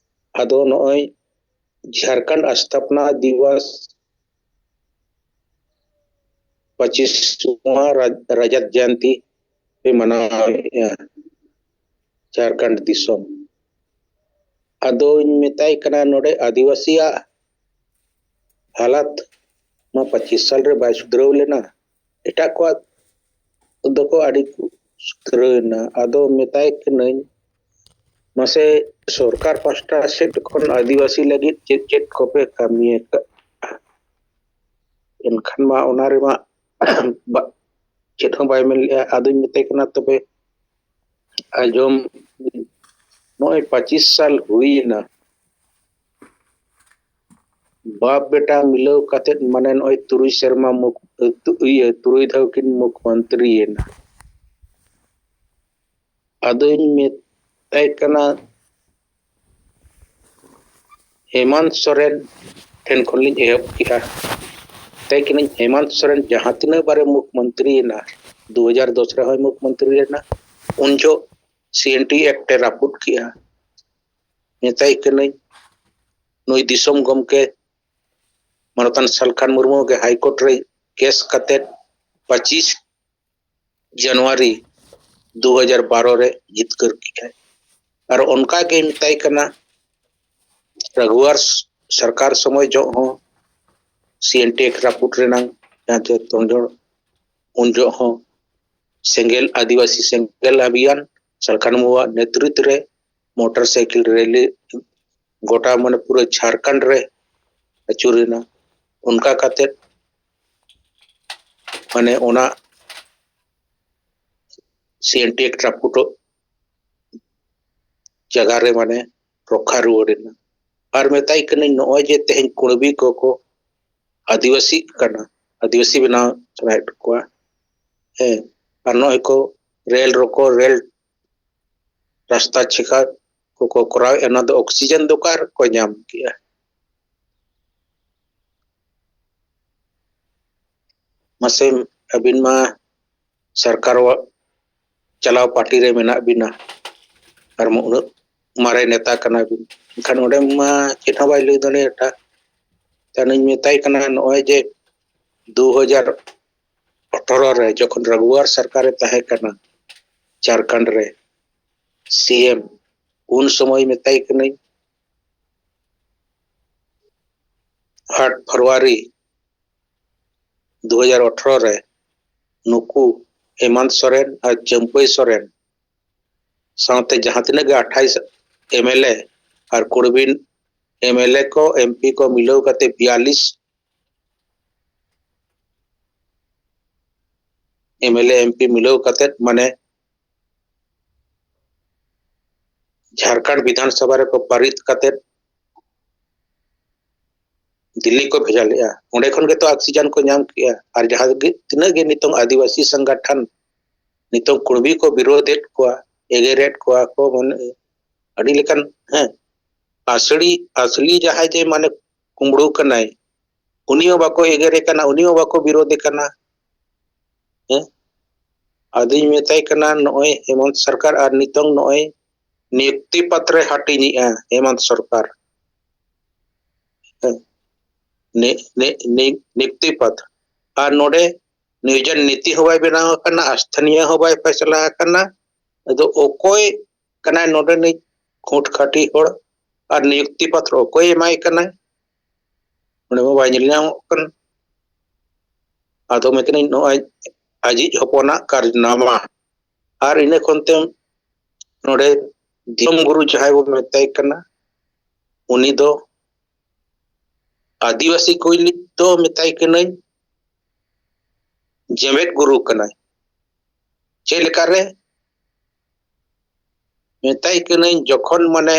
ᱟᱫᱚ ᱱᱚᱜᱼᱚᱭ ᱡᱷᱟᱲᱠᱷᱚᱸᱰ ᱥᱛᱷᱟᱯᱚᱱᱟ ᱫᱤᱵᱚᱥ ᱯᱚᱸᱪᱤᱥ ᱨᱟᱡᱟᱛ ᱡᱚᱭᱚᱱᱛᱤ ᱯᱮ ᱢᱟᱱᱟᱣᱮᱫᱼᱟ ᱡᱷᱟᱲᱠᱷᱚᱸᱰ ᱫᱤᱥᱚᱢ᱾ ᱟᱫᱚᱧ ᱢᱮᱛᱟᱭ ᱠᱟᱱᱟ, ᱱᱚᱰᱮ ᱟᱹᱫᱤᱵᱟᱹᱥᱤᱭᱟᱜ ᱦᱟᱞᱟᱛ ᱢᱟ ᱯᱚᱸᱪᱤᱥ ᱥᱟᱞ ᱨᱮ ᱵᱟᱭ ᱥᱩᱫᱷᱨᱟᱹᱣ ᱞᱮᱱᱟ, ᱮᱴᱟᱜ ᱠᱚᱣᱟᱜ ᱫᱚᱠᱚ ᱟᱹᱰᱤ ᱠᱚ ᱥᱩᱫᱷᱨᱟᱹᱣ ᱮᱱᱟ᱾ ᱟᱫᱚ ᱢᱮᱛᱟᱭ ᱠᱟᱹᱱᱟᱹᱧ, ᱢᱟᱥᱮ ᱥᱚᱨᱠᱟᱨ ᱯᱟᱥᱴᱟ ᱥᱮᱫ ᱠᱷᱚᱱ ᱟᱹᱫᱤᱵᱟᱹᱥᱤ ᱞᱟᱹᱜᱤᱫ ᱪᱮᱫ ᱪᱮᱫ ᱠᱚᱯᱮ ᱠᱟᱹᱢᱤ ᱟᱠᱟᱫᱼᱟ? ᱮᱱᱠᱷᱟᱱ ᱢᱟ ᱚᱱᱟ ᱨᱮᱢᱟ ᱵᱟ-, ᱪᱮᱫ ᱦᱚᱸ ᱵᱟᱭ ᱢᱮᱱ ᱞᱮᱫᱼᱟ᱾ ᱟᱫᱚᱧ ᱢᱮᱛᱟᱭ ᱠᱟᱱᱟ, ᱛᱚᱵᱮ ᱟᱸᱡᱚᱢ, ᱱᱚᱜᱼᱚᱭ ᱯᱚᱸᱪᱤᱥ ᱥᱟᱞ ᱦᱩᱭᱮᱱᱟ, ᱵᱟᱯ ᱵᱮᱴᱟ ᱢᱤᱞᱟᱹᱣ ᱠᱟᱛᱮᱫ, ᱢᱟᱱᱮ ᱱᱚᱜᱼᱚᱭ ᱛᱩᱨᱩᱭ ᱥᱮᱨᱢᱟ ᱢᱩᱠ-, ᱛᱩ-, ᱤᱭᱟᱹ, ᱛᱩᱨᱩᱭ ᱫᱷᱟᱣ ᱠᱤᱱ ᱢᱩᱠᱷᱢᱚᱱᱛᱨᱤᱭᱮᱱᱟ᱾ ᱟᱫᱚᱧ ᱢᱮᱛᱟᱭ ᱠᱟᱱᱟ, ᱦᱮᱢᱟᱱᱛ ᱥᱚᱨᱮᱱ ᱴᱷᱮᱱ ᱠᱷᱚᱱ ᱞᱤᱧ ᱮᱦᱚᱵ ᱠᱮᱫᱟ᱾ ᱢᱮᱛᱟᱭ ᱠᱟᱹᱱᱟᱹᱧ, ᱦᱮᱢᱟᱱᱛ ᱥᱚᱨᱮᱱ ᱡᱟᱦᱟᱸ ᱛᱤᱱᱟᱹᱜ ᱵᱟᱨᱮ ᱢᱩᱠᱷᱢᱚᱱᱛᱨᱤ ᱮᱱᱟ, ᱫᱩ ᱦᱟᱡᱟᱨ ᱫᱚᱥ ᱨᱮᱦᱚᱸᱭ ᱢᱩᱠᱷᱢᱚᱱᱛᱨᱤ ᱞᱮᱱᱟ, ᱩᱱ ᱡᱚᱦᱚᱜ ᱥᱤ ᱮᱱ ᱴᱤ ᱮᱠᱴ ᱮ ᱨᱟᱹᱯᱩᱫ ᱠᱮᱜᱼᱟ᱾ ᱢᱮᱛᱟᱭ ᱠᱟᱹᱱᱟᱹᱧ, ᱱᱩᱭ ᱫᱤᱥᱚᱢ ᱜᱚᱢᱠᱮ ᱢᱟᱱᱚᱛᱟᱱ ᱥᱟᱞᱠᱷᱟᱱ ᱢᱩᱨᱢᱩ ᱜᱮ ᱦᱟᱭ ᱠᱳᱨᱴ ᱨᱮ ᱠᱮᱥ ᱠᱟᱛᱮᱫ ᱯᱚᱸᱪᱤᱥ ᱡᱟᱱᱩᱣᱟᱨᱤ ᱫᱩ ᱦᱟᱡᱟᱨ ᱵᱟᱨᱚ ᱨᱮ ᱡᱤᱛᱠᱟᱹᱨ ᱠᱮᱜᱼᱟᱭ᱾ ᱟᱨ ᱚᱱᱠᱟ ᱜᱮ ᱢᱮᱛᱟᱭ ᱠᱟᱱᱟ, ᱨᱟᱜᱷᱩᱣᱟᱨ ᱥᱚᱨᱠᱟᱨ ᱥᱚᱢᱚᱭ ᱡᱚᱦᱚᱜ ᱦᱚᱸ ᱥᱤ ᱮᱱ ᱴᱤ ᱮᱠᱴ ᱨᱟᱹᱯᱩᱫ ᱨᱮᱱᱟᱝ ᱡᱟᱦᱟᱸ ᱛᱮ ᱛᱚᱲᱡᱚᱲ, ᱩᱱ ᱡᱚᱦᱚᱜ ᱦᱚᱸ ᱥᱮᱸᱜᱮᱞ, ᱟᱹᱫᱤᱵᱟᱹᱥᱤ ᱥᱮᱸᱜᱮᱞ ᱚᱵᱷᱤᱭᱟᱱ ᱥᱟᱞᱠᱷᱟᱱ ᱢᱩᱨᱢᱩᱣᱟᱜ ᱱᱮᱛᱨᱤᱛᱵ ᱨᱮ ᱢᱚᱴᱚᱨ ᱥᱟᱭᱠᱮᱞ ᱨᱮᱞᱤ ᱜᱚᱴᱟ, ᱢᱟᱱᱮ, ᱯᱩᱨᱟᱹ ᱡᱷᱟᱲᱠᱷᱚᱸᱰ ᱨᱮ ᱟᱹᱪᱩᱨᱮᱱᱟ᱾ ᱚᱱᱠᱟ ᱠᱟᱛᱮᱫ, ᱢᱟᱱᱮ, ᱚᱱᱟ ᱥᱤ ᱮᱱ ᱴᱤ ᱮᱠᱴ ᱨᱟᱹᱯᱩᱫᱚᱜ ᱡᱟᱭᱜᱟ ᱨᱮ, ᱢᱟᱱᱮ, ᱨᱚᱠᱠᱷᱟ ᱨᱩᱣᱟᱹᱲ ᱮᱱᱟ᱾ ᱟᱨ ᱢᱮᱛᱟᱭ ᱠᱟᱹᱱᱟᱹᱧ, ᱱᱚᱜᱼᱚᱭ ᱡᱮ ᱛᱮᱦᱮᱧ ᱠᱩᱬᱵᱤ ᱠᱚᱠᱚ ᱟᱹᱫᱤᱵᱟᱹᱥᱤᱜ ᱠᱟᱱᱟ, ᱟᱹᱫᱤᱵᱟᱹᱥᱤ ᱵᱮᱱᱟᱣ ᱥᱟᱱᱟᱭᱮᱫ ᱠᱚᱣᱟ, ᱦᱮᱸ, ᱟᱨ ᱱᱚᱜᱼᱚᱭ ᱠᱚ ᱨᱮᱞ ᱨᱚᱠᱚ, ᱨᱮᱞ ᱨᱟᱥᱛᱟ ᱪᱷᱮᱠᱟ ᱠᱚᱠᱚ ᱠᱚᱨᱟᱣᱮᱫᱼᱟ, ᱚᱱᱟ ᱫᱚ ᱚᱠᱥᱤᱡᱮᱱ ᱫᱚ ᱚᱠᱟ ᱨᱮᱠᱚ ᱧᱟᱢ ᱠᱮᱜᱼᱟ? ᱢᱟᱥᱮ, ᱟᱹᱵᱤᱱ ᱢᱟ ᱥᱚᱨᱠᱟᱨ ᱪᱟᱞᱟᱣ ᱯᱟᱨᱴᱤ ᱨᱮ ᱢᱮᱱᱟᱜ ᱵᱤᱱᱟ, ᱟᱨ ᱢᱟ ᱩᱱᱟᱹᱜ ᱢᱟᱨᱮ ᱱᱮᱛᱟ ᱠᱟᱱᱟ ᱵᱤᱱ, ᱮᱱᱠᱷᱟᱱ ᱚᱸᱰᱮ ᱢᱟ ᱪᱮᱫ ᱦᱚᱸ ᱵᱟᱭ ᱞᱟᱹᱭ ᱫᱟᱲᱮᱭᱟᱜᱼᱟ᱾ ᱛᱟᱦᱞᱮᱧ ᱢᱮᱛᱟᱭ ᱠᱟᱱᱟ, ᱱᱚᱜᱼᱚᱭ ᱡᱮ ᱫᱩ ᱦᱟᱡᱟᱨ ᱟᱴᱷᱟᱨᱚ ᱨᱮ ᱡᱚᱠᱷᱚᱱ ᱨᱟᱜᱷᱩᱣᱟᱨ ᱥᱚᱨᱠᱟᱨᱮ ᱛᱟᱦᱮᱸ ᱠᱟᱱᱟ ᱡᱷᱟᱲᱠᱷᱚᱸᱰ ᱨᱮ ᱥᱤ ᱮᱢ, ᱩᱱ ᱥᱚᱢᱚᱭ ᱢᱮᱛᱟᱭ ᱠᱟᱹᱱᱟᱹᱧ, ᱟᱴ ᱯᱷᱮᱵᱽᱨᱩᱣᱟᱨᱤ ᱫᱩ ᱦᱟᱡᱟᱨ ᱟᱴᱷᱟᱨᱚ ᱨᱮ ᱱᱩᱠᱩ ᱦᱮᱢᱟᱱᱛ ᱥᱚᱨᱮᱱ ᱟᱨ ᱪᱟᱹᱢᱯᱟᱹᱭ ᱥᱚᱨᱮᱱ ᱥᱟᱶᱛᱮ ᱡᱟᱦᱟᱸ ᱛᱤᱱᱟᱹᱜ ᱜᱮ ᱟᱴᱷᱟᱭᱤᱥ M L A R ᱠᱩᱲᱵᱤᱱ M L A ᱠᱚ, ᱮᱢ ᱯᱤ ᱠᱚ ᱢᱤᱞᱟᱹᱣ ᱠᱟᱛᱮ ᱵᱤᱭᱟᱞᱤᱥ M L A, M P ᱢᱤᱞᱟᱹᱣ ᱠᱟᱛᱮ, ᱢᱟᱱᱮ, ᱡᱷᱟᱲᱠᱷᱚᱸᱰ ᱵᱤᱫᱷᱟᱱ ᱥᱚᱵᱷᱟ ᱨᱮᱠᱚ ᱯᱟᱨᱤᱛ ᱠᱟᱛᱮ ᱫᱤᱞᱞᱤ ᱠᱚ ᱵᱷᱮᱡᱟ ᱞᱮᱫᱼᱟ᱾ ᱚᱸᱰᱮ ᱠᱷᱚᱱ ᱜᱮᱛᱚ ᱚᱠᱥᱤᱡᱮᱱ ᱠᱚ ᱧᱟᱢ ᱠᱮᱜᱼᱟ᱾ ᱟᱨ ᱡᱟᱦᱟᱸ ᱜᱮ, ᱛᱤᱱᱟᱹᱜ ᱜᱮ ᱱᱤᱛᱚᱝ ᱟᱹᱫᱤᱵᱟᱹᱥᱤ ᱥᱚᱝᱜᱚᱴᱷᱚᱱ ᱱᱤᱛᱚᱝ ᱠᱩᱲᱵᱤ ᱠᱚ ᱵᱤᱨᱳᱫᱮᱫ ᱠᱚᱣᱟ, ᱮᱜᱮᱨᱮᱫ ᱠᱚᱣᱟ ᱠᱚ, ᱢᱟᱱᱮ, ᱟᱹᱰᱤ ᱞᱮᱠᱟᱱ, ᱦᱮᱸ, ᱟᱥᱲᱤ, ᱟᱥᱞᱤ ᱡᱟᱦᱟᱸᱭ ᱡᱮ, ᱢᱟᱱᱮ, ᱠᱩᱢᱵᱽᱲᱩ ᱠᱟᱱᱟᱭ, ᱩᱱᱤ ᱦᱚᱸ ᱵᱟᱠᱚ ᱮᱜᱮᱨᱮ ᱠᱟᱱᱟ, ᱩᱱᱤ ᱦᱚᱸ ᱵᱟᱠᱚ ᱵᱤᱨᱳᱫᱮ ᱠᱟᱱᱟ᱾ ᱦᱮᱸ? ᱟᱫᱚᱧ ᱢᱮᱛᱟᱭ ᱠᱟᱱᱟ, ᱱᱚᱜᱼᱚᱭ ᱦᱮᱢᱚᱱᱛ ᱥᱚᱨᱠᱟᱨ ᱟᱨ ᱱᱤᱛᱚᱝ ᱱᱚᱜᱼᱚᱭ ᱱᱤᱭᱩᱠᱛᱤ ᱯᱟᱛᱨᱮ ᱦᱟᱹᱴᱤᱧᱮᱜᱼᱟ ᱦᱮᱢᱚᱱᱛ ᱥᱚᱨᱠᱟᱨ᱾ ᱦᱮᱸ? ᱱᱤ-, ᱱᱤ-, ᱱᱤ-, ᱱᱤᱭᱩᱠᱛᱤ ᱯᱟᱛᱨ᱾ ᱟᱨ ᱱᱚᱰᱮ ᱱᱤᱭᱳᱡᱚᱱ ᱱᱤᱛᱤ ᱦᱚᱸ ᱵᱟᱭ ᱵᱮᱱᱟᱣ ᱟᱠᱟᱱᱟ, ᱟᱥᱛᱷᱟᱱᱤᱭᱟᱹ ᱦᱚᱸ ᱵᱟᱭ ᱯᱷᱟᱭᱥᱟᱞᱟ ᱟᱠᱟᱱᱟ᱾ ᱟᱫᱚ ᱚᱠᱚᱭ ᱠᱟᱱᱟᱭ ᱱᱚᱰᱮᱱᱤᱡ ᱠᱷᱩᱸᱴ ᱠᱷᱟᱹᱴᱤ ᱦᱚᱲ ᱟᱨ ᱱᱤᱭᱩᱠᱛᱤ ᱯᱟᱛᱨᱚ ᱚᱠᱚᱭ ᱮᱢᱟᱭ ᱠᱟᱱᱟᱭ? ᱚᱸᱰᱮ ᱢᱟ ᱵᱟᱭ ᱧᱮᱞ ᱧᱟᱢᱚᱜ ᱠᱟᱱ᱾ ᱟᱫᱚ ᱢᱮᱛᱟᱹᱧ ᱱᱚᱜᱼᱚᱭ ᱟᱡᱤᱡ ᱦᱚᱯᱚᱱᱟᱜ ᱠᱟᱨᱱᱟᱢᱟ᱾ ᱟᱨ ᱤᱱᱟᱹ ᱠᱷᱚᱱ ᱛᱮ ᱱᱚᱰᱮ ᱫᱤᱥᱚᱢ ᱜᱩᱨᱩ ᱡᱟᱦᱟᱸᱭ ᱵᱚᱱ ᱢᱮᱛᱟᱭ ᱠᱟᱱᱟ, ᱩᱱᱤ ᱫᱚ ᱟᱹᱫᱤᱵᱟᱹᱥᱤ ᱠᱚ ᱞᱟᱹᱜᱤᱫ ᱫᱚ ᱢᱮᱛᱟᱭ ᱠᱟᱹᱱᱟᱹᱧ ᱡᱮᱢᱮᱫ ᱜᱩᱨᱩ ᱠᱟᱱᱟᱭ᱾ ᱪᱮᱫ ᱞᱮᱠᱟᱨᱮ? ᱢᱮᱛᱟᱭ ᱠᱟᱹᱱᱟᱹᱧ ᱡᱚᱠᱷᱚᱱ ᱢᱟᱱᱮ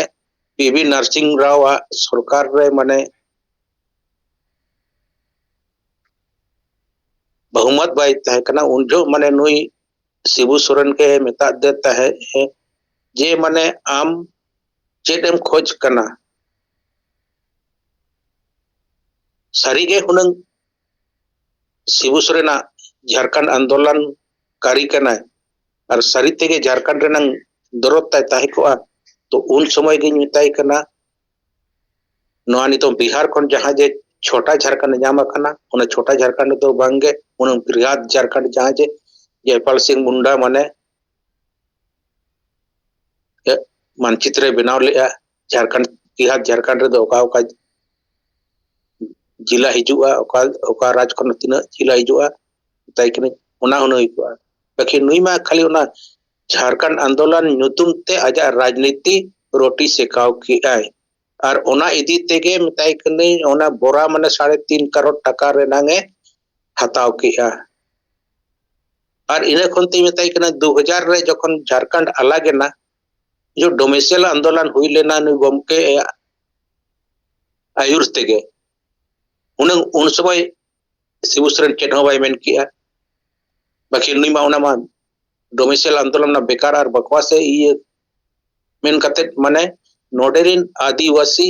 ᱯᱤ ᱵᱤ ᱱᱟᱨᱥᱤᱝ ᱨᱟᱣ ᱟᱜ ᱥᱚᱨᱠᱟᱨ ᱨᱮ ᱢᱟᱱᱮ ᱵᱚᱦᱩᱢᱚᱛ ᱵᱟᱭ ᱛᱟᱦᱮᱸ ᱠᱟᱱᱟ, ᱩᱱ ᱡᱚᱦᱚᱜ ᱢᱟᱱᱮ ᱱᱩᱭ ᱥᱤᱵᱩ ᱥᱚᱨᱮᱱ ᱜᱮ ᱢᱮᱛᱟᱫ ᱫᱮ ᱛᱟᱦᱮᱸᱫ ᱮ ᱡᱮ ᱢᱟᱱᱮ ᱟᱢ ᱪᱮᱫ ᱮᱢ ᱠᱷᱚᱡᱽ ᱠᱟᱱᱟ? ᱥᱟᱹᱨᱤᱜᱮ ᱦᱩᱱᱟᱹᱝ ᱥᱤᱵᱩ ᱥᱚᱨᱮᱱᱟᱜ ᱡᱷᱟᱲᱠᱷᱚᱸᱰ ᱟᱱᱫᱳᱞᱚᱱ ᱠᱟᱹᱨᱤ ᱠᱟᱱᱟᱭ ᱟᱨ ᱥᱟᱹᱨᱤ ᱛᱮᱜᱮ ᱡᱷᱟᱲᱠᱷᱚᱸᱰ ᱨᱮᱱᱟᱝ ᱫᱚᱨᱚᱫ ᱛᱟᱭ ᱛᱟᱦᱮᱸ ᱠᱚᱜᱼᱟ, ᱛᱚ ᱩᱱ ᱥᱚᱢᱚᱭ ᱜᱤᱧ ᱢᱮᱛᱟᱭ ᱠᱟᱱᱟ, ᱱᱚᱣᱟ ᱱᱤᱛᱚᱝ ᱵᱤᱦᱟᱨ ᱠᱷᱚᱱ ᱡᱟᱦᱟᱸ ᱡᱮ ᱪᱷᱳᱴᱟ ᱡᱷᱟᱲᱠᱷᱚᱸᱰ ᱧᱟᱢ ᱟᱠᱟᱱᱟ, ᱚᱱᱟ ᱪᱷᱳᱴᱟ ᱡᱷᱟᱲᱠᱷᱚᱸᱰ ᱫᱚ ᱵᱟᱝᱜᱮ, ᱩᱱᱟᱹᱝ ᱵᱨᱤᱦᱟᱫ ᱡᱷᱟᱲᱠᱷᱚᱸᱰ ᱡᱟᱦᱟᱸ ᱡᱮ ᱡᱚᱭᱯᱟᱞ ᱥᱤᱝ ᱢᱩᱱᱰᱟ ᱢᱟᱱᱮ ᱢᱟᱱᱪᱤᱛᱨᱚᱭ ᱵᱮᱱᱟᱣ ᱞᱮᱜᱼᱟ᱾ ᱡᱷᱟᱲᱠᱷᱚᱸᱰ, ᱵᱤᱦᱟᱨ ᱡᱷᱟᱲᱠᱷᱚᱸᱰ ᱨᱮᱫᱚ ᱚᱠᱟ ᱚᱠᱟ ᱡᱮᱞᱟ ᱦᱤᱡᱩᱜᱼᱟ, ᱚᱠᱟ, ᱚᱠᱟ ᱨᱟᱡᱽ ᱠᱷᱚᱱ ᱛᱤᱱᱟᱹᱜ ᱡᱮᱞᱟ ᱦᱤᱡᱩᱜᱼᱟ, ᱢᱮᱛᱟᱭ ᱠᱟᱹᱱᱟᱹᱧ, ᱚᱱᱟ ᱦᱩᱱᱟᱹᱝ ᱦᱩᱭ ᱠᱚᱜᱼᱟ᱾ ᱵᱟᱠᱷᱟᱱ ᱱᱩᱭ ᱢᱟ ᱠᱷᱟᱹᱞᱤ ᱚᱱᱟ ᱡᱷᱟᱲᱠᱷᱚᱸᱰ ᱟᱱᱫᱳᱞᱚᱱ ᱧᱩᱛᱩᱢ ᱛᱮ ᱟᱡᱟᱜ ᱨᱟᱡᱽᱱᱤᱛᱤ ᱨᱚᱴᱤ ᱥᱮᱠᱟᱣ ᱠᱮᱜᱼᱟᱭ᱾ ᱟᱨ ᱚᱱᱟ ᱤᱫᱤ ᱛᱮᱜᱮ ᱢᱮᱛᱟᱭ ᱠᱟᱹᱱᱟᱹᱧ, ᱚᱱᱟ ᱵᱚᱨᱟ ᱢᱟᱱᱮ ᱥᱟᱲᱮ ᱛᱤᱱ ᱠᱟᱨᱳᱲ ᱴᱟᱠᱟ ᱨᱮᱱᱟᱝ ᱮ ᱦᱟᱛᱟᱣ ᱠᱮᱜᱼᱟ᱾ ᱟᱨ ᱤᱱᱟᱹ ᱠᱷᱚᱱ ᱛᱮᱧ ᱢᱮᱛᱟᱭ ᱠᱟᱱᱟ, ᱫᱩ ᱦᱟᱡᱟᱨ ᱨᱮ ᱡᱚᱠᱷᱚᱱ ᱡᱷᱟᱲᱠᱷᱚᱸᱰ ᱟᱞᱟᱜᱽ ᱮᱱᱟ, ᱡᱚ ᱰᱚᱢᱮᱥᱤᱭᱟᱞ ᱟᱱᱫᱳᱞᱚᱱ ᱦᱩᱭ ᱞᱮᱱᱟ ᱱᱩᱭ ᱜᱚᱢᱠᱮ ᱟᱹᱭᱩᱨ ᱛᱮᱜᱮ, ᱦᱩᱱᱟᱹᱝ ᱩᱱ ᱥᱚᱢᱚᱭ ᱥᱤᱵᱩ ᱥᱚᱨᱮᱱ ᱪᱮᱫ ᱦᱚᱸ ᱵᱟᱭ ᱢᱮᱱ ᱠᱮᱜᱼᱟ᱾ ᱵᱟᱠᱤ ᱱᱩᱭ ᱢᱟ ᱚᱱᱟ ᱢᱟ ᱰᱚᱢᱮᱥᱤᱭᱟᱞ ᱟᱱᱫᱳᱞᱚᱱ ᱨᱮᱱᱟᱜ ᱵᱮᱠᱟᱨ ᱟᱨ ᱵᱟᱠᱣᱟᱥ ᱮ ᱤᱭᱟᱹ ᱢᱮᱱ ᱠᱟᱛᱮᱫ ᱢᱟᱱᱮ ᱱᱚᱰᱮ ᱨᱮᱱ ᱟᱹᱫᱤᱵᱟᱹᱥᱤ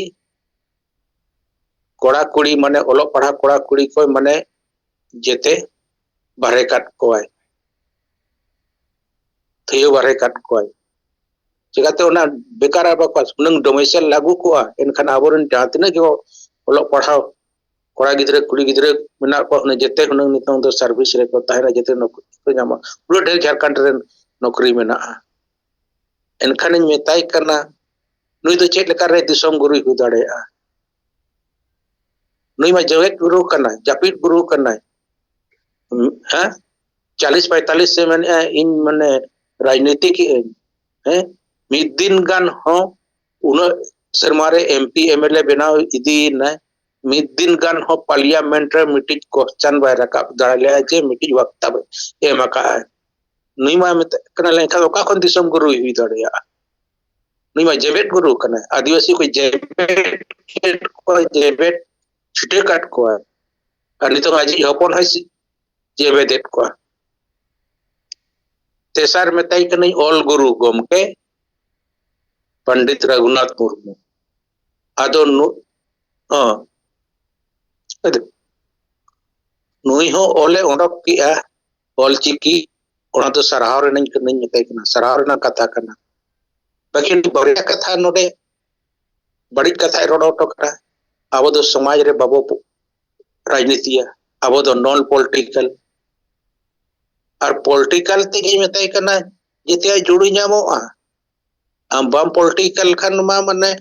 ᱠᱚᱲᱟ ᱠᱩᱲᱤ ᱢᱟᱱᱮ ᱚᱞᱚᱜ ᱯᱟᱲᱦᱟᱣ ᱠᱚᱲᱟ ᱠᱩᱲᱤ ᱠᱚ ᱢᱟᱱᱮ ᱡᱮᱛᱮ ᱵᱟᱨᱦᱮ ᱠᱟᱫ ᱠᱚᱣᱟᱭ, ᱛᱷᱟᱹᱭᱟᱹ ᱵᱟᱨᱦᱮ ᱠᱟᱫ ᱠᱚᱣᱟᱭ᱾ ᱪᱤᱠᱟᱹᱛᱮ ᱚᱱᱟ ᱵᱮᱠᱟᱨ ᱟᱨ ᱵᱟᱠᱚ ᱦᱩᱱᱟᱹᱝ domicile ᱞᱟᱹᱜᱩ ᱠᱚᱜᱼᱟ, ᱮᱱᱠᱷᱟᱱ ᱟᱵᱚᱨᱮᱱ ᱡᱟᱦᱟᱸ ᱛᱤᱱᱟᱹᱜ ᱜᱮ ᱚᱞᱚᱜ ᱯᱟᱲᱦᱟᱣ ᱠᱚᱲᱟ ᱜᱤᱫᱽᱨᱟᱹ ᱠᱩᱲᱤ ᱜᱤᱫᱽᱨᱟᱹ ᱢᱮᱱᱟᱜ ᱠᱚᱣᱟ, ᱦᱩᱱᱟᱹᱝ ᱡᱮᱛᱮ ᱦᱩᱱᱟᱹᱝ ᱱᱤᱛᱚᱝ ᱫᱚ service ᱨᱮᱠᱚ ᱛᱟᱦᱮᱱᱟ, ᱡᱮᱛᱮ ᱱᱚᱠᱨᱤ ᱠᱚ ᱧᱟᱢᱟ᱾ ᱯᱩᱨᱟᱹ ᱰᱷᱮᱨ ᱡᱷᱟᱲᱠᱷᱚᱸᱰ ᱨᱮᱱ ᱱᱚᱠᱨᱤ ᱢᱮᱱᱟᱜᱼᱟ᱾ ᱮᱱᱠᱷᱟᱱᱤᱧ ᱢᱮᱛᱟᱭ ᱠᱟᱱᱟ, ᱱᱩᱭ ᱫᱚ ᱪᱮᱫ ᱞᱮᱠᱟᱨᱮ ᱫᱤᱥᱚᱢ ᱜᱩᱨᱩᱭ ᱦᱩᱭ ᱫᱟᱲᱮᱭᱟᱜᱼᱟ? ᱱᱩᱭ ᱢᱟ ᱡᱟᱹᱣᱮᱫ ᱜᱩᱨᱩ ᱠᱟᱱᱟᱭ, ᱡᱟᱹᱯᱤᱫ ᱜᱩᱨᱩ ᱠᱟᱱᱟᱭ᱾ ᱦᱮᱸ, ᱪᱟᱞᱤᱥ ᱯᱟᱭᱛᱟᱞᱤᱥ ᱥᱮ ᱢᱮᱱᱮᱫᱼᱟ ᱤᱧ ᱢᱟᱱᱮ ᱨᱟᱡᱽᱱᱤᱛᱤ ᱠᱮᱜᱼᱟᱹᱧ᱾ ᱦᱮᱸ, ᱢᱤᱫ ᱫᱤᱱ ᱜᱟᱱ ᱦᱚᱸ ᱩᱱᱟᱹᱜ ᱥᱮᱨᱢᱟ ᱨᱮ MP MLA ᱵᱮᱱᱟᱣ ᱤᱫᱤᱭᱮᱱᱟᱭ, ᱢᱤᱫ ᱫᱤᱱ ᱜᱟᱱ ᱦᱚᱸ parliament ᱨᱮ ᱢᱤᱫᱴᱤᱡ question ᱵᱟᱭ ᱨᱟᱠᱟᱵ ᱫᱟᱲᱮ ᱞᱮᱜᱼᱟ ᱡᱮ ᱢᱤᱫᱴᱤᱡ ᱵᱟᱠᱛᱟᱵ ᱮᱢ ᱟᱠᱟᱫᱼᱟᱭ᱾ ᱱᱩᱭ ᱢᱟ ᱢᱮᱛᱟᱜ ᱠᱟᱱᱟ, ᱞᱮᱱᱠᱷᱟᱱ ᱚᱠᱟ ᱠᱷᱚᱱ ᱫᱤᱥᱚᱢ ᱜᱩᱨᱩᱭ ᱦᱩᱭ ᱫᱟᱲᱮᱭᱟᱜᱼᱟ? ᱱᱩᱭ ᱢᱟ ᱡᱮᱵᱮᱫ ᱜᱩᱨᱩ ᱠᱟᱱᱟᱭ, ᱟᱹᱫᱤᱵᱟᱹᱥᱤ ᱠᱚ ᱡᱮᱵᱮᱫ ᱠᱮᱫ ᱠᱚᱣᱟ, ᱡᱮᱵᱮᱫ ᱪᱷᱩᱴᱟᱹ ᱠᱟᱫ ᱠᱚᱣᱟ᱾ ᱟᱨ ᱱᱤᱛᱚᱝ ᱟᱡᱤᱡ ᱦᱚᱯᱚᱱ ᱦᱚᱸᱭ ᱡᱮᱵᱮᱫᱮᱫ ᱠᱚᱣᱟ᱾ ᱛᱮᱥᱟᱨ ᱢᱮᱛᱟᱭ ᱠᱟᱹᱱᱟᱹᱧ ᱚᱞ ᱜᱩᱨᱩ ᱜᱚᱢᱠᱮ ᱯᱚᱱᱰᱤᱛ ᱨᱚᱜᱷᱩᱱᱟᱛᱷ ᱢᱩᱨᱢᱩ᱾ ᱟᱫᱚ ᱱᱩ-, ᱦᱚᱸ, ᱟᱫᱚ ᱱᱩᱭ ᱦᱚᱸ ᱚᱞᱮ ᱚᱰᱚᱠ ᱠᱮᱜᱼᱟ, ᱚᱞ ᱪᱤᱠᱤ, ᱚᱱᱟ ᱫᱚ ᱥᱟᱨᱦᱟᱣ ᱨᱮᱱᱟᱜ ᱠᱟᱹᱱᱟᱹᱧ ᱢᱮᱛᱟᱭ ᱠᱟᱱᱟ, ᱥᱟᱨᱦᱟᱣ ᱨᱮᱱᱟᱜ ᱠᱟᱛᱷᱟ ᱠᱟᱱᱟ᱾ ᱵᱟᱹᱠᱤ ᱵᱟᱨᱭᱟ ᱠᱟᱛᱷᱟ ᱱᱚᱰᱮ ᱵᱟᱹᱲᱤᱡ ᱠᱟᱛᱷᱟᱭ ᱨᱚᱲ ᱦᱚᱴᱚ ᱠᱟᱜᱼᱟ᱾ ᱟᱵᱚ ᱫᱚ ᱥᱚᱢᱟᱡᱽ ᱨᱮ ᱵᱟᱵᱚ ᱯᱚ-, ᱨᱟᱡᱽᱱᱤᱛᱤᱭᱟ, ᱟᱵᱚ ᱫᱚ non political᱾ ᱟᱨ political ᱛᱮᱜᱮᱧ ᱢᱮᱛᱟᱭ ᱠᱟᱱᱟ, ᱡᱮᱛᱮᱭᱟᱜ ᱡᱩᱲᱩ ᱧᱟᱢᱚᱜᱼᱟ᱾ ᱟᱢ ᱵᱟᱢ political ᱠᱷᱟᱱ ᱢᱟ ᱢᱟᱱᱮ,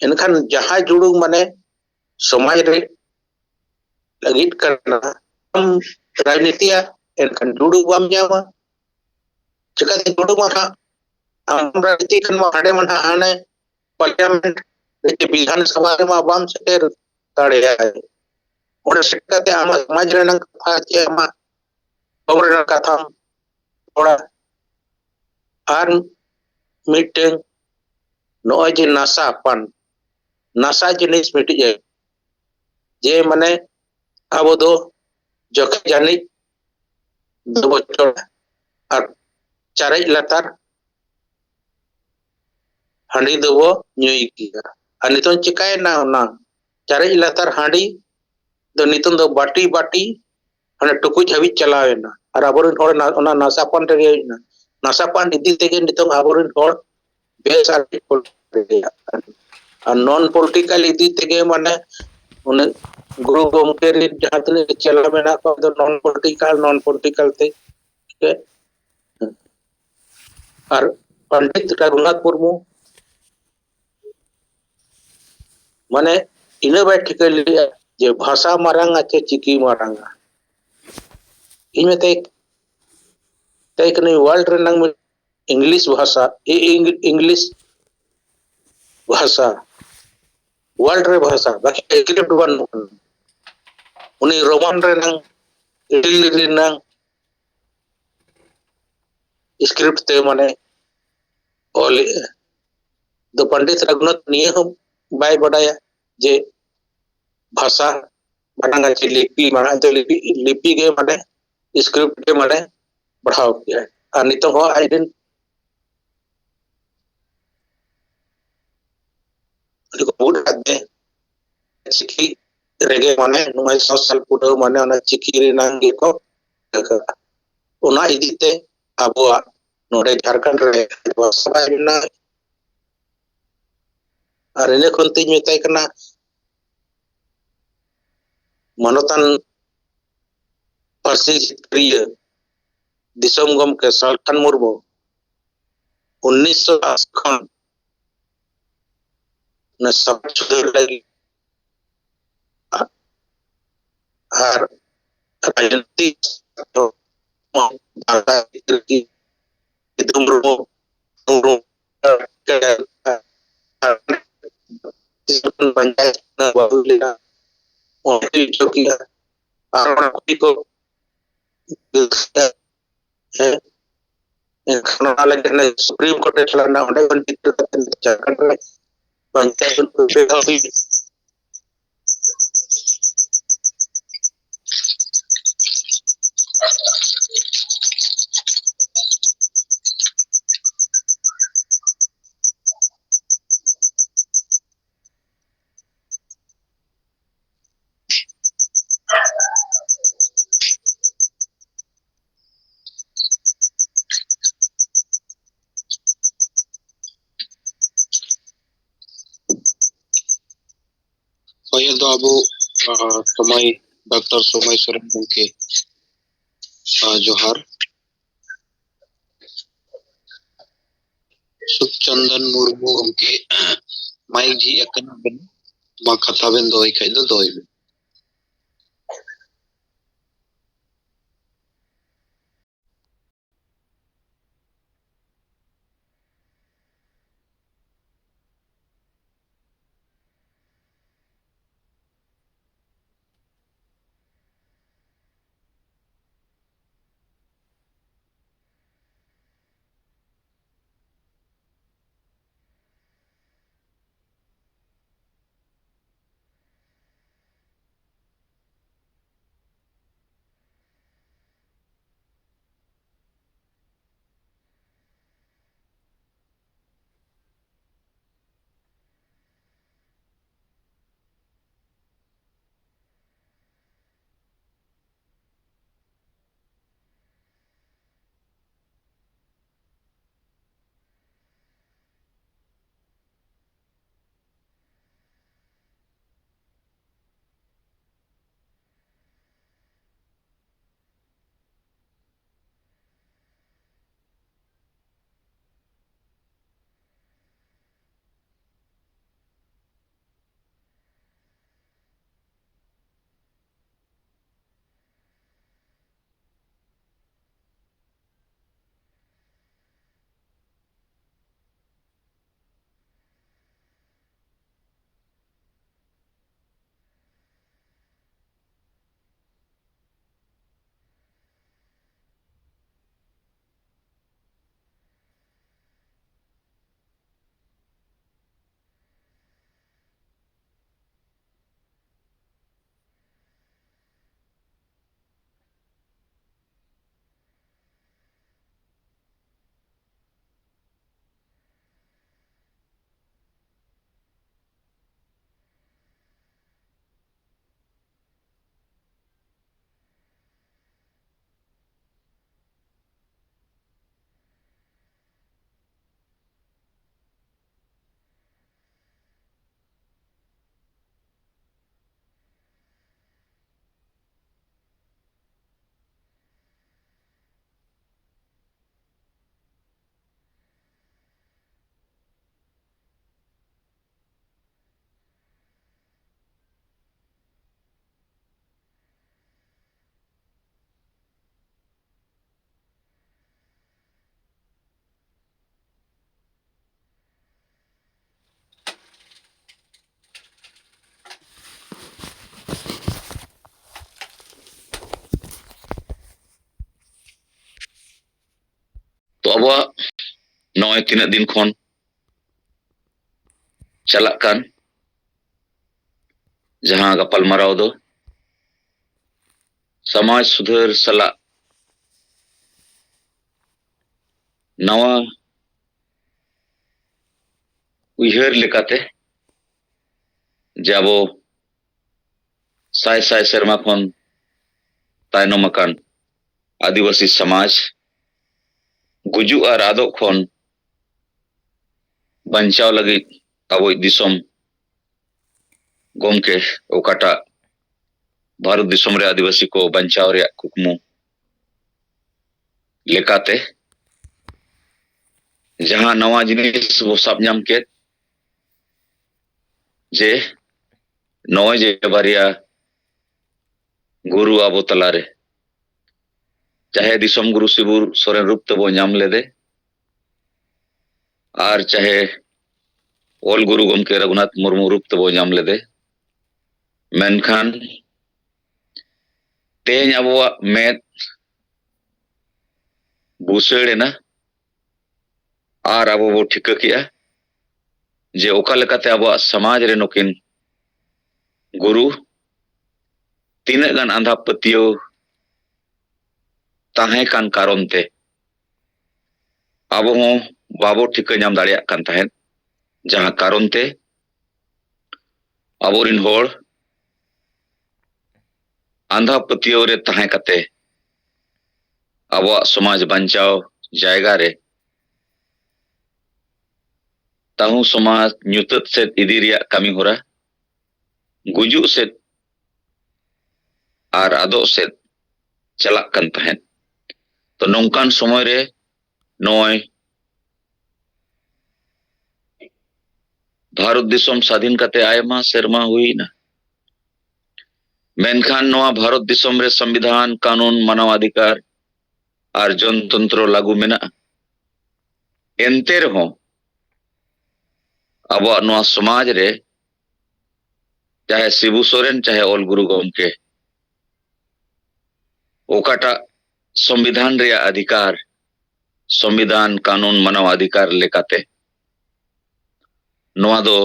ᱮᱱᱠᱷᱟᱱ ᱡᱟᱦᱟᱸ ᱡᱩᱲᱩ ᱢᱟᱱᱮ ᱥᱚᱢᱟᱡᱽ ᱨᱮ ᱞᱟᱹᱜᱤᱫ ᱠᱟᱱᱟ, ᱟᱢ ᱨᱟᱡᱽᱱᱤᱛᱤᱭᱟ, ᱮᱱᱠᱷᱟᱱ ᱡᱩᱲᱩ ᱵᱟᱢ ᱧᱟᱢᱟ᱾ ᱪᱤᱠᱟᱹᱛᱮ ᱡᱩᱲᱩ ᱢᱟ ᱦᱟᱸᱜ ᱟᱢ ᱨᱟᱡᱽᱱᱤᱛᱤ ᱠᱷᱟᱱ ᱢᱟ ᱦᱟᱸᱰᱮ ᱢᱟ ᱦᱟᱸᱜ ᱦᱟᱱᱮ parliament ᱨᱮ ᱪᱮ ᱵᱤᱫᱷᱟᱱ ᱥᱚᱵᱷᱟ ᱨᱮᱢᱟ ᱵᱟᱢ ᱥᱮᱴᱮᱨ ᱫᱟᱲᱮᱭᱟᱜᱼᱟ᱾ ᱚᱸᱰᱮ ᱥᱮᱴᱮᱨ ᱠᱟᱛᱮ ᱟᱢᱟᱜ ᱥᱚᱢᱟᱡᱽ ᱨᱮᱱᱟᱜ ᱠᱟᱛᱷᱟ ᱪᱮ ᱟᱢᱟᱜ ᱦᱚᱲ ᱨᱮᱱᱟᱜ ᱠᱟᱛᱷᱟᱢ ᱨᱚᱲᱟ᱾ ᱟᱨ ᱢᱤᱫᱴᱟᱹᱝ ᱱᱚᱜᱼᱚᱭ ᱡᱮ ᱱᱟᱥᱟ ᱯᱟᱱ, ᱱᱟᱥᱟ ᱡᱤᱱᱤᱥ ᱢᱤᱫᱴᱤᱡ ᱮ, ᱡᱮ ᱢᱟᱱᱮ ᱟᱵᱚ ᱫᱚ ᱡᱚᱠᱷᱮᱡ ᱡᱟᱹᱱᱤᱡ ᱫᱚᱵᱚ ᱪᱚᱲᱟ ᱟᱨ ᱪᱟᱨᱮᱡ ᱞᱟᱛᱟᱨ ᱦᱟᱺᱰᱤ ᱫᱚᱵᱚ ᱧᱩᱭ ᱜᱮᱭᱟ᱾ ᱟᱨ ᱱᱤᱛᱚᱝ ᱪᱤᱠᱟᱭᱮᱱᱟ? ᱚᱱᱟ ᱪᱟᱨᱮᱡ ᱞᱟᱛᱟᱨ ᱦᱟᱺᱰᱤ ᱫᱚ ᱱᱤᱛᱚᱝ ᱫᱚ ᱵᱟᱹᱴᱤ ᱵᱟᱹᱴᱤ ᱦᱟᱱᱮ ᱴᱩᱠᱩᱡ ᱦᱟᱹᱵᱤᱡ ᱪᱟᱞᱟᱣ ᱮᱱᱟ᱾ ᱟᱨ ᱟᱵᱚᱨᱮᱱ ᱦᱚᱲ ᱱᱟ-, ᱚᱱᱟ ᱱᱟᱥᱟ ᱯᱟᱱ ᱨᱮᱜᱮ ᱦᱩᱭ ᱮᱱᱟ᱾ ᱱᱟᱥᱟ ᱯᱟᱱ ᱤᱫᱤ ᱛᱮᱜᱮ ᱱᱤᱛᱚᱝ ᱟᱵᱚᱨᱮᱱ ᱦᱚᱲ ᱵᱮᱥ ᱟᱨ ᱟᱨ ᱱᱚᱱ ᱯᱚᱞᱤᱴᱤᱠᱟᱞ ᱤᱫᱤ ᱛᱮᱜᱮ, ᱢᱟᱱᱮ, ᱩᱱᱟᱹᱜ ᱜᱩᱨᱩ ᱜᱚᱢᱠᱮ ᱨᱮᱱ ᱡᱟᱦᱟᱸ ᱛᱤᱱᱟᱹᱜ ᱪᱮᱞᱟ ᱢᱮᱱᱟᱜ ᱠᱚᱣᱟ, ᱫᱚ ᱱᱚᱱ ᱯᱚᱞᱤᱴᱤᱠᱟᱞ, ᱱᱚᱱ ᱯᱚᱞᱤᱴᱤᱠᱟᱞ ᱛᱮ ᱜᱮ᱾ ᱟᱨ ᱯᱚᱱᱰᱤᱛ ᱨᱚᱜᱷᱩᱱᱟᱛᱷ ᱢᱩᱨᱢᱩ, ᱢᱟᱱᱮ, ᱤᱱᱟᱹ ᱵᱟᱭ ᱴᱷᱤᱠᱟᱹ ᱞᱮᱫᱼᱟ ᱡᱮ ᱵᱷᱟᱥᱟ ᱢᱟᱨᱟᱝᱟ ᱪᱮ ᱪᱤᱠᱤ ᱢᱟᱨᱟᱝᱟ᱾ ᱤᱧ ᱢᱮᱛᱟᱭ ᱛᱟᱭ ᱠᱟᱹᱱᱟᱹᱧ, ᱣᱟᱨᱞᱰ ᱨᱮᱱᱟᱝ ᱢᱤᱫ ᱤᱝᱞᱤᱥ ᱵᱷᱟᱥᱟ, ᱤ-, ᱤᱝ-, ᱤᱝᱞᱤᱥ ᱵᱷᱟᱥᱟ, ᱣᱟᱨᱞᱰ ᱨᱮ ᱵᱷᱟᱥᱟ, ᱵᱟᱠᱤ ᱥᱠᱨᱤᱯᱴ ᱵᱟᱹᱱᱩᱜ ᱟᱱᱟ᱾ ᱩᱱᱤ ᱨᱳᱢᱟᱱ ᱨᱮᱱᱟᱝ, ᱤᱴᱟᱞᱤ ᱨᱮᱱᱟᱝ ᱥᱠᱨᱤᱯᱴ ᱛᱮ, ᱢᱟᱱᱮ, ᱚᱞᱮᱜᱼᱟ᱾ ᱫᱚ ᱯᱚᱱᱰᱤᱛ ᱨᱚᱜᱷᱩᱱᱟᱛᱷ ᱱᱤᱭᱟᱹ ᱦᱚᱸ ᱵᱟᱭ ᱵᱟᱰᱟᱭᱟ ᱡᱮ ᱵᱷᱟᱥᱟ ᱢᱟᱲᱟᱝ ᱟᱨ ᱪᱮᱫ ᱞᱤᱯᱤ, ᱢᱟᱲᱟᱝ ᱫᱚ ᱞᱤᱯᱤ, ᱞᱤᱯᱤ ᱜᱮ, ᱢᱟᱱᱮ, ᱥᱠᱨᱤᱯᱴ ᱜᱮ, ᱢᱟᱱᱮ, ᱯᱟᱲᱦᱟᱣ ᱠᱮᱜᱼᱟᱭ᱾ ᱟᱨ ᱱᱤᱛᱚᱜ ᱦᱚᱸ ᱟᱡ ᱨᱮᱱ ᱩᱱᱤ ᱠᱚ ᱵᱷᱩᱞ ᱟᱠᱟᱫ ᱛᱮ ᱪᱤᱠᱤ ᱨᱮᱜᱮ, ᱢᱟᱱᱮ, ᱱᱚᱜᱼᱚᱭ ᱥᱚ ᱥᱟᱞ ᱯᱩᱨᱟᱹᱣ, ᱢᱟᱱᱮ, ᱚᱱᱟ ᱪᱤᱠᱤ ᱨᱮᱱᱟᱝ ᱜᱮᱠᱚ ᱟᱠᱟᱫᱟ᱾ ᱚᱱᱟ ᱤᱫᱤ ᱛᱮ ᱟᱵᱚᱣᱟᱜ ᱱᱚᱰᱮ ᱡᱷᱟᱲᱠᱷᱚᱸᱰ ᱨᱮ ᱵᱷᱟᱥᱟ ᱵᱟᱭ ᱵᱮᱱᱟᱣ᱾ ᱟᱨ ᱤᱱᱟᱹ ᱠᱷᱚᱱ ᱛᱤᱧ ᱢᱮᱛᱟᱭ ᱠᱟᱱᱟ, ᱢᱟᱱᱚᱛᱟᱱ ᱯᱟᱹᱨᱥᱤ ᱡᱤᱛᱠᱟᱹᱨᱤᱭᱟᱹ ᱫᱤᱥᱚᱢ ᱜᱚᱢᱠᱮ ᱥᱟᱞᱠᱷᱟᱱ ᱢᱩᱨᱢᱩ ᱩᱱᱤᱥᱥᱚ ᱟᱥᱤ ᱠᱷᱚᱱ ᱚᱱᱟ ᱥᱟᱯᱷᱟ ᱥᱩᱫᱷᱟᱹᱨ ᱞᱟᱹᱜᱤᱫ ᱟᱨ ᱨᱟᱡᱽᱱᱤᱛᱤ ᱥᱤᱫᱷᱩ ᱢᱩᱨᱢᱩ, ᱢᱩᱨᱢᱩ, ᱵᱟᱧᱪᱟᱭᱮᱛ ᱠᱟᱱᱟ, ᱵᱟᱹᱦᱩ ᱞᱮᱱᱟ, ᱚᱸᱰᱮ ᱦᱚᱪᱚ ᱠᱮᱜᱼᱟ᱾ ᱟᱨ ᱚᱱᱟ ᱠᱩᱲᱤ ᱠᱚ ᱦᱮᱸ, ᱮᱱᱠᱷᱟᱱ ᱚᱱᱟ ᱞᱟᱹᱜᱤᱫ ᱦᱟᱱᱮ ᱥᱩᱯᱨᱤᱢ ᱠᱳᱨᱴ ᱮ ᱪᱟᱞᱟᱣ ᱮᱱᱟ, ᱚᱸᱰᱮ ᱠᱷᱚᱱ ᱡᱤᱛᱟᱹᱣ ᱠᱟᱛᱮ ᱡᱷᱟᱲᱠᱷᱚᱸᱰ ᱨᱮ ᱯᱚᱧᱪᱟᱭᱮᱛ ᱦᱩᱭ᱾ ᱫᱚ ᱟᱵᱚ, ᱟ, ᱥᱚᱢᱟᱭ, ᱰᱟᱠᱛᱟᱨ ᱥᱚᱢᱟᱭ ᱥᱚᱨᱮᱱ ᱜᱚᱢᱠᱮ, ᱟ, ᱡᱚᱦᱟᱨ᱾ ᱥᱩᱠᱪᱚᱱᱫᱚᱱ ᱢᱩᱨᱢᱩ ᱜᱚᱢᱠᱮ, ᱢᱟᱭᱤᱠ ᱡᱷᱤᱡ ᱟᱠᱟᱱᱟ ᱵᱮᱱ, ᱢᱟ ᱠᱟᱛᱷᱟ ᱵᱮᱱ ᱫᱚᱦᱚᱭ ᱠᱷᱟᱡ ᱫᱚ ᱫᱚᱦᱚᱭ ᱵᱮᱱ᱾ ᱟᱵᱚᱣᱟᱜ ᱱᱚᱜᱼᱚᱭ ᱛᱤᱱᱟᱹᱜ ᱫᱤᱱ ᱠᱷᱚᱱ ᱪᱟᱞᱟᱜ ᱠᱟᱱ ᱡᱟᱦᱟᱸ ᱜᱟᱯᱟᱞᱢᱟᱨᱟᱣ ᱫᱚ ᱥᱚᱢᱟᱡᱽ ᱥᱩᱫᱷᱟᱹᱨ ᱥᱟᱞᱟᱜ ᱱᱟᱣᱟ ᱩᱭᱦᱟᱹᱨ ᱞᱮᱠᱟᱛᱮ ᱡᱮ ᱟᱵᱚ ᱥᱟᱭ ᱥᱟᱭ ᱥᱮᱨᱢᱟ ᱠᱷᱚᱱ ᱛᱟᱭᱱᱚᱢ ᱟᱠᱟᱱ ᱟᱹᱫᱤᱵᱟᱹᱥᱤ ᱥᱚᱢᱟᱡᱽ ᱜᱩᱡᱩᱜ ᱟᱨ ᱟᱫᱚᱜ ᱠᱷᱚᱱ ᱵᱟᱧᱪᱟᱣ ᱞᱟᱹᱜᱤᱫ ᱟᱵᱚᱭᱤᱡ ᱫᱤᱥᱚᱢ ᱜᱚᱢᱠᱮ ᱚᱠᱟᱴᱟᱜ ᱵᱷᱟᱨᱚᱛ ᱫᱤᱥᱚᱢ ᱨᱮ ᱟᱹᱫᱤᱵᱟᱹᱥᱤ ᱠᱚ ᱵᱟᱧᱪᱟᱣ ᱨᱮᱭᱟᱜ ᱠᱩᱠᱢᱩ ᱞᱮᱠᱟᱛᱮ ᱡᱟᱦᱟᱸ ᱱᱟᱣᱟ ᱡᱤᱱᱤᱥ ᱵᱚ ᱥᱟᱵ ᱧᱟᱢ ᱠᱮᱫ, ᱡᱮ ᱱᱚᱜᱼᱚᱭ ᱡᱮ ᱵᱟᱨᱭᱟ ᱜᱩᱨᱩ ᱟᱵᱚ ᱛᱟᱞᱟᱨᱮ, ᱪᱟᱦᱮ ᱫᱤᱥᱚᱢ ᱜᱩᱨᱩ ᱥᱤᱵᱩ ᱥᱚᱨᱮᱱ ᱨᱩᱯ ᱛᱮᱵᱚ ᱧᱟᱢ ᱞᱮᱫᱮ, ᱟᱨ ᱪᱟᱦᱮ ᱚᱞ ᱜᱩᱨᱩ ᱜᱚᱢᱠᱮ ᱨᱚᱜᱷᱩᱱᱟᱛᱷ ᱢᱩᱨᱢᱩ ᱨᱩᱯ ᱛᱮᱵᱚ ᱧᱟᱢ ᱞᱮᱫᱮ, ᱢᱮᱱᱠᱷᱟᱱ ᱛᱮᱦᱮᱧ ᱟᱵᱚᱣᱟᱜ ᱢᱮᱫ ᱵᱩᱥᱟᱹᱲ ᱮᱱᱟ ᱟᱨ ᱟᱵᱚ ᱵᱚ ᱴᱷᱤᱠᱟᱹ ᱠᱮᱜᱼᱟ ᱡᱮ ᱚᱠᱟ ᱞᱮᱠᱟᱛᱮ ᱟᱵᱚᱣᱟᱜ ᱥᱚᱢᱟᱡᱽ ᱨᱮ ᱱᱩᱠᱤᱱ ᱜᱩᱨᱩ ᱛᱤᱱᱟᱹᱜ ᱜᱟᱱ ᱟᱸᱫᱷᱟ ᱯᱟᱹᱛᱭᱟᱹᱣ ᱛᱟᱦᱮᱸ ᱠᱟᱱ ᱠᱟᱨᱚᱱ ᱛᱮ ᱟᱵᱚ ᱦᱚᱸ ᱵᱟᱵᱚ ᱴᱷᱤᱠᱟᱹ ᱧᱟᱢ ᱫᱟᱲᱮᱭᱟᱜ ᱠᱟᱱ ᱛᱟᱦᱮᱸᱫ, ᱡᱟᱦᱟᱸ ᱠᱟᱨᱚᱱ ᱛᱮ ᱟᱵᱚᱨᱤᱱ ᱦᱚᱲ ᱟᱸᱫᱷᱟ ᱯᱟᱹᱛᱭᱟᱹᱣ ᱨᱮ ᱛᱟᱦᱮᱸ ᱠᱟᱛᱮ ᱟᱵᱚᱣᱟᱜ ᱥᱚᱢᱟᱡᱽ ᱵᱟᱧᱪᱟᱣ ᱡᱟᱭᱜᱟ ᱨᱮ ᱛᱟᱹᱦᱩ ᱥᱚᱢᱟᱡᱽ ᱧᱩᱛᱟᱹᱛ ᱥᱮᱫ ᱤᱫᱤ ᱨᱮᱭᱟᱜ ᱠᱟᱹᱢᱤ ᱦᱚᱨᱟ ᱜᱩᱡᱩᱜ ᱥᱮᱫ ᱟᱨ ᱟᱫᱚᱜ ᱥᱮᱫ ᱪᱟᱞᱟᱜ ᱠᱟᱱ ᱛᱟᱦᱮᱸᱫ᱾ ᱛᱚ ᱱᱚᱝᱠᱟᱱ ᱥᱚᱢᱚᱭ ᱨᱮ ᱱᱚᱜᱼᱚᱭ ᱵᱷᱟᱨᱚᱛ ᱫᱤᱥᱚᱢ ᱥᱟᱫᱷᱤᱱ ᱠᱟᱛᱮ ᱟᱭᱢᱟ ᱥᱮᱨᱢᱟ ᱦᱩᱭᱱᱟ, ᱢᱮᱱᱠᱷᱟᱱ ᱱᱚᱣᱟ ᱵᱷᱟᱨᱚᱛ ᱫᱤᱥᱚᱢ ᱨᱮ ᱥᱚᱝᱵᱤᱫᱷᱟᱱ, ᱠᱟᱹᱱᱩᱱ, ᱢᱟᱱᱟᱣ ᱚᱫᱷᱤᱠᱟᱨ ᱟᱨ ᱡᱚᱱᱛᱚᱱᱛᱨᱚ ᱞᱟᱹᱜᱩ ᱢᱮᱱᱟᱜᱼᱟ᱾ ᱮᱱᱛᱮ ᱨᱮᱦᱚᱸ ᱟᱵᱚᱣᱟᱜ ᱱᱚᱣᱟ ᱥᱚᱢᱟᱡᱽ ᱨᱮ ᱪᱟᱦᱮ ᱥᱤᱵᱩ ᱥᱚᱨᱮᱱ ᱪᱟᱦᱮ ᱚᱞ ᱜᱩᱨᱩ ᱜᱚᱢᱠᱮ ᱚᱠᱟᱴᱟᱜ ᱥᱚᱝᱵᱤᱫᱷᱟᱱ ᱨᱮᱭᱟᱜ ᱚᱫᱷᱤᱠᱟᱨ ᱥᱚᱝᱵᱤᱫᱷᱟᱱ, ᱠᱟᱹᱱᱩᱱ, ᱢᱟᱱᱟᱣ ᱚᱫᱷᱤᱠᱟᱨ ᱞᱮᱠᱟᱛᱮ ᱱᱚᱣᱟ ᱫᱚ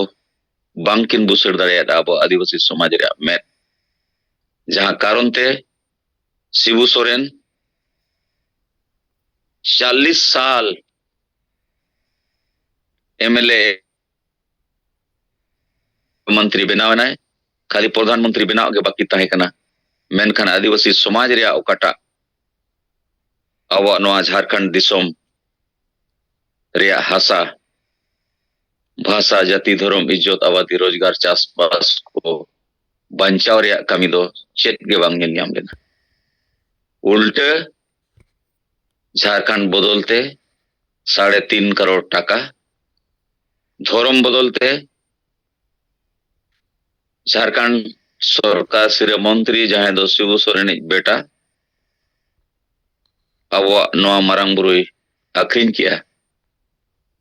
ᱵᱟᱝᱠᱤᱱ ᱵᱩᱥᱟᱹᱲ ᱫᱟᱲᱮᱭᱟᱫᱼᱟ ᱟᱵᱚ ᱟᱹᱫᱤᱵᱟᱹᱥᱤ ᱥᱚᱢᱟᱡᱽ ᱨᱮᱭᱟᱜ ᱢᱮᱫ᱾ ᱡᱟᱦᱟᱸ ᱠᱟᱨᱚᱱ ᱛᱮ ᱥᱤᱵᱩ ᱥᱚᱨᱮᱱ ᱪᱚᱞᱞᱤᱥ ᱥᱟᱞ ᱮᱢ ᱮᱞ ᱮ ᱢᱚᱱᱛᱨᱤ ᱵᱮᱱᱟᱣ ᱮᱱᱟᱭ, ᱠᱷᱟᱹᱞᱤ ᱯᱨᱚᱫᱷᱟᱱ ᱢᱚᱱᱛᱨᱤ ᱵᱮᱱᱟᱣ ᱜᱮ ᱵᱟᱹᱠᱤ ᱛᱟᱦᱮᱸ ᱠᱟᱱᱟ᱾ ᱢᱮᱱᱠᱷᱟᱱ ᱟᱹᱫᱤᱵᱟᱹᱥᱤ ᱥᱚᱢᱟᱡᱽ ᱨᱮᱭᱟᱜ ᱚᱠᱟᱴᱟᱜ ᱟᱵᱚᱣᱟᱜ ᱱᱚᱣᱟ ᱡᱷᱟᱲᱠᱷᱚᱸᱰ ᱫᱤᱥᱚᱢ ᱨᱮᱭᱟᱜ ᱦᱟᱥᱟ, ᱵᱷᱟᱥᱟ, ᱡᱟᱹᱛᱤ, ᱫᱷᱚᱨᱚᱢ, ᱤᱡᱽᱡᱚᱛ, ᱟᱵᱟᱫᱤ, ᱨᱳᱡᱽᱜᱟᱨ, ᱪᱟᱥᱵᱟᱥ ᱠᱚ ᱵᱟᱧᱪᱟᱣ ᱨᱮᱭᱟᱜ ᱠᱟᱹᱢᱤ ᱫᱚ ᱪᱮᱫ ᱜᱮ ᱵᱟᱝ ᱧᱮᱞ ᱧᱟᱢ ᱞᱮᱱᱟ᱾ ᱩᱞᱴᱟᱹ ᱡᱷᱟᱲᱠᱷᱚᱸᱰ ᱵᱚᱫᱚᱞ ᱛᱮ ᱥᱟᱲᱮ ᱛᱤᱱ ᱠᱟᱨᱳᱲ ᱴᱟᱠᱟ, ᱫᱷᱚᱨᱚᱢ ᱵᱚᱫᱚᱞ ᱛᱮ ᱡᱷᱟᱲᱠᱷᱚᱸᱰ ᱥᱚᱨᱠᱟᱨ ᱥᱤᱨᱟᱹ ᱢᱚᱱᱛᱨᱤ, ᱡᱟᱦᱟᱸᱭ ᱫᱚ ᱥᱤᱵᱩ ᱥᱚᱨᱮᱱᱤᱡ ᱵᱮᱴᱟ, ᱟᱵᱚᱣᱟᱜ ᱱᱚᱣᱟ ᱢᱟᱨᱟᱝ ᱵᱩᱨᱩᱭ ᱟᱹᱠᱷᱨᱤᱧ ᱠᱮᱜᱼᱟ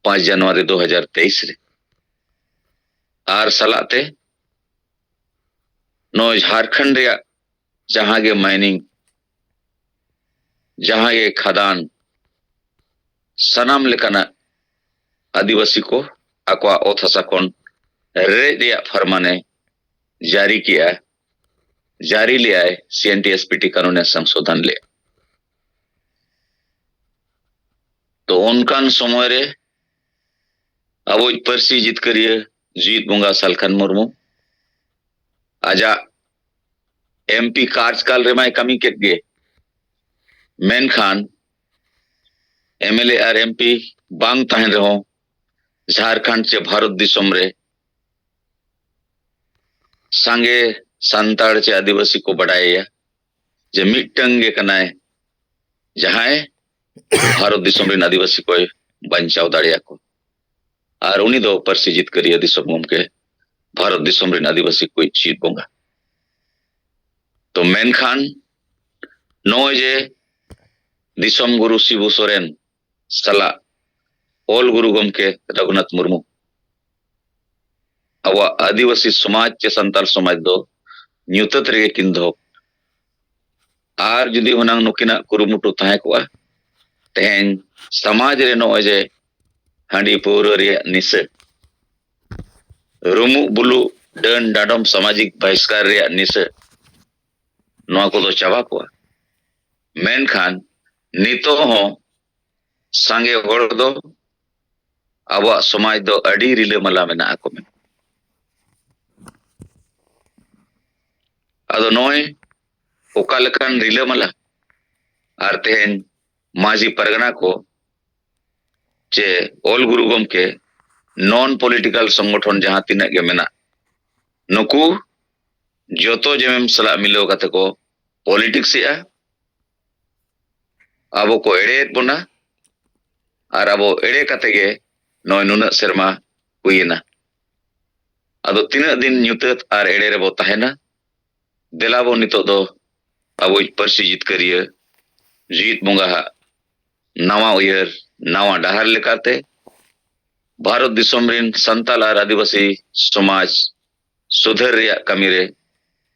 ᱯᱟᱸᱪ ᱡᱟᱱᱩᱣᱟᱨᱤ ᱫᱩ ᱦᱟᱡᱟᱨ ᱛᱮᱭᱤᱥ ᱨᱮ᱾ ᱟᱨ ᱥᱟᱞᱟᱜ ᱛᱮ ᱱᱚᱜᱼᱚᱭ ᱡᱷᱟᱲᱠᱷᱚᱸᱰ ᱨᱮᱭᱟᱜ ᱡᱟᱦᱟᱸ ᱜᱮ ᱢᱟᱭᱱᱤᱝ, ᱡᱟᱦᱟᱸ ᱜᱮ ᱠᱷᱟᱫᱟᱱ, ᱥᱟᱱᱟᱢ ᱞᱮᱠᱟᱱᱟᱜ ᱟᱹᱫᱤᱵᱟᱹᱥᱤ ᱠᱚ ᱟᱠᱚᱣᱟᱜ ᱚᱛ ᱦᱟᱥᱟ ᱠᱷᱚᱱ ᱨᱮᱡ ᱨᱮᱭᱟᱜ ᱯᱷᱟᱨᱢᱟᱱᱮ ᱡᱟᱹᱨᱤ ᱠᱮᱜᱼᱟ, ᱡᱟᱹᱨᱤ ᱞᱮᱜᱼᱟᱭ, C N T S P T ᱠᱟᱹᱱᱩᱱᱮ ᱥᱚᱝᱥᱳᱫᱷᱚᱱ ᱞᱮᱜᱼᱟ᱾ ᱛᱚ ᱚᱱᱠᱟᱱ ᱥᱚᱢᱚᱭ ᱨᱮ ᱟᱵᱚᱭᱤᱡ ᱯᱟᱹᱨᱥᱤ ᱡᱤᱛᱠᱟᱹᱨᱤᱭᱟᱹ ᱡᱤᱣᱤᱫ ᱵᱚᱸᱜᱟ ᱥᱟᱞᱠᱷᱟᱱ ᱢᱩᱨᱢᱩ ᱟᱡᱟᱜ ᱮᱢ ᱯᱤ ᱠᱟᱨᱡᱽᱠᱟᱞ ᱨᱮᱢᱟᱭ ᱠᱟᱹᱢᱤ ᱠᱮᱫ ᱜᱮ, ᱢᱮᱱᱠᱷᱟᱱ M L A R M P ᱵᱟᱝ ᱛᱟᱦᱮᱱ ᱨᱮᱦᱚᱸ ᱡᱷᱟᱲᱠᱷᱚᱸᱰ ᱪᱮ ᱵᱷᱟᱨᱚᱛ ᱫᱤᱥᱚᱢ ᱨᱮ ᱥᱟᱸᱜᱮ ᱥᱟᱱᱛᱟᱲ ᱪᱮ ᱟᱹᱫᱤᱵᱟᱹᱥᱤ ᱠᱚ ᱵᱟᱰᱟᱭᱮᱭᱟ ᱡᱮ ᱢᱤᱫᱴᱟᱝ ᱜᱮ ᱠᱟᱱᱟᱭ ᱡᱟᱦᱟᱸᱭ ᱵᱷᱟᱨᱚᱛ ᱫᱤᱥᱚᱢ ᱨᱮᱱ ᱟᱹᱫᱤᱵᱟᱹᱥᱤ ᱠᱚᱭ ᱵᱟᱧᱪᱟᱣ ᱫᱟᱲᱮᱭᱟᱠᱚ᱾ ᱟᱨ ᱩᱱᱤ ᱫᱚ ᱯᱟᱹᱨᱥᱤ ᱡᱤᱛᱠᱟᱹᱨᱤᱭᱟᱹ ᱫᱤᱥᱚᱢ ᱜᱚᱢᱠᱮ, ᱵᱷᱟᱨᱚᱛ ᱫᱤᱥᱚᱢ ᱨᱮᱱ ᱟᱹᱫᱤᱵᱟᱹᱥᱤ ᱠᱚᱭᱤᱡ ᱪᱤᱨ ᱵᱚᱸᱜᱟ᱾ ᱛᱚ ᱢᱮᱱᱠᱷᱟᱱ ᱱᱚᱜᱼᱚᱭ ᱡᱮ ᱫᱤᱥᱚᱢ ᱜᱩᱨᱩ ᱥᱤᱵᱩ ᱥᱚᱨᱮᱱ ᱥᱟᱞᱟᱜ ᱚᱞ ᱜᱩᱨᱩ ᱜᱚᱢᱠᱮ ᱨᱚᱜᱷᱩᱱᱟᱛᱷ ᱢᱩᱨᱢᱩ ᱟᱵᱚᱣᱟᱜ ᱟᱹᱫᱤᱵᱟᱹᱥᱤ ᱥᱚᱢᱟᱡᱽ ᱪᱮ ᱥᱟᱱᱛᱟᱲ ᱥᱚᱢᱟᱡᱽ ᱫᱚ ᱧᱩᱛᱟᱹᱛ ᱨᱮᱜᱮ ᱠᱤᱱ ᱫᱚᱦᱚ᱾ ᱟᱨ ᱡᱩᱫᱤ ᱦᱩᱱᱟᱝ ᱱᱩᱠᱤᱱᱟᱜ ᱠᱩᱨᱩᱢᱩᱴᱩ ᱛᱟᱦᱮᱸ ᱠᱚᱜᱼᱟ, ᱛᱮᱦᱮᱧ ᱥᱚᱢᱟᱡᱽ ᱨᱮ ᱱᱚᱜᱼᱚᱭ ᱡᱮ ᱦᱟᱺᱰᱤ ᱯᱟᱹᱣᱨᱟᱹ ᱨᱮᱭᱟᱜ ᱱᱤᱥᱟᱹ, ᱨᱩᱢᱩᱜ ᱵᱩᱞᱩᱜ, ᱰᱟᱹᱱ ᱰᱟᱸᱰᱚᱢ, ᱥᱟᱢᱟᱡᱤᱠ ᱵᱟᱦᱤᱥᱠᱟᱨ ᱨᱮᱭᱟᱜ ᱱᱤᱥᱟᱹ, ᱱᱚᱣᱟ ᱠᱚᱫᱚ ᱪᱟᱵᱟ ᱠᱚᱜᱼᱟ᱾ ᱢᱮᱱᱠᱷᱟᱱ ᱱᱤᱛᱚᱜ ᱦᱚᱸ ᱥᱟᱸᱜᱮ ᱦᱚᱲ ᱫᱚ ᱟᱵᱚᱣᱟᱜ ᱥᱚᱢᱟᱡᱽ ᱫᱚ ᱟᱹᱰᱤ ᱨᱤᱞᱟᱹᱢᱟᱞᱟ ᱢᱮᱱᱟᱜ ᱟᱠᱚ ᱢᱮᱱ᱾ ᱟᱫᱚ ᱱᱚᱜᱼᱚᱭ ᱚᱠᱟ ᱞᱮᱠᱟᱱ ᱨᱤᱞᱟᱹᱢᱟᱞᱟ, ᱟᱨ ᱛᱮᱦᱮᱧ ᱢᱟᱹᱡᱷᱤ ᱯᱟᱨᱜᱟᱱᱟ ᱠᱚ ᱪᱮ ᱚᱞ ᱜᱩᱨᱩ ᱜᱚᱢᱠᱮ, ᱱᱚᱱ ᱯᱚᱞᱤᱴᱤᱠᱟᱞ ᱥᱚᱝᱜᱚᱴᱷᱚᱱ ᱡᱟᱦᱟᱸ ᱛᱤᱱᱟᱹᱜ ᱜᱮ ᱢᱮᱱᱟᱜ, ᱱᱩᱠᱩ ᱡᱚᱛᱚ ᱡᱮᱢᱮᱢ ᱥᱟᱞᱟᱜ ᱢᱤᱞᱟᱹᱣ ᱠᱟᱛᱮ ᱠᱚ ᱯᱚᱞᱤᱴᱤᱠᱥ ᱮᱜᱼᱟ᱾ ᱟᱵᱚ ᱠᱚ ᱮᱲᱮᱭᱮᱫ ᱵᱚᱱᱟ, ᱟᱨ ᱟᱵᱚ ᱮᱲᱮ ᱠᱟᱛᱮ ᱜᱮ ᱱᱚᱜᱼᱚᱭ ᱱᱩᱱᱟᱹᱜ ᱥᱮᱨᱢᱟ ᱦᱩᱭᱮᱱᱟ᱾ ᱟᱫᱚ ᱛᱤᱱᱟᱹᱜ ᱫᱤᱱ ᱧᱩᱛᱟᱹᱛ ᱟᱨ ᱮᱲᱮ ᱨᱮᱵᱚ ᱛᱟᱦᱮᱱᱟ? ᱫᱮᱞᱟ ᱵᱚᱱ ᱱᱤᱛᱚᱜ ᱫᱚ ᱟᱵᱚᱭᱤᱡ ᱯᱟᱹᱨᱥᱤ ᱡᱤᱛᱠᱟᱹᱨᱤᱭᱟᱹ ᱡᱤᱣᱤᱫ ᱵᱚᱸᱜᱟ ᱦᱟᱜ ᱱᱟᱣᱟ ᱩᱭᱦᱟᱹᱨ, ᱱᱟᱣᱟ ᱰᱟᱦᱟᱨ ᱞᱮᱠᱟᱛᱮ ᱵᱷᱟᱨᱚᱛ ᱫᱤᱥᱚᱢ ᱨᱤᱱ ᱥᱟᱱᱛᱟᱞ ᱟᱨ ᱟᱹᱫᱤᱵᱟᱹᱥᱤ ᱥᱚᱢᱟᱡᱽ ᱥᱩᱫᱷᱟᱹᱨ ᱨᱮᱭᱟᱜ ᱠᱟᱹᱢᱤ ᱨᱮ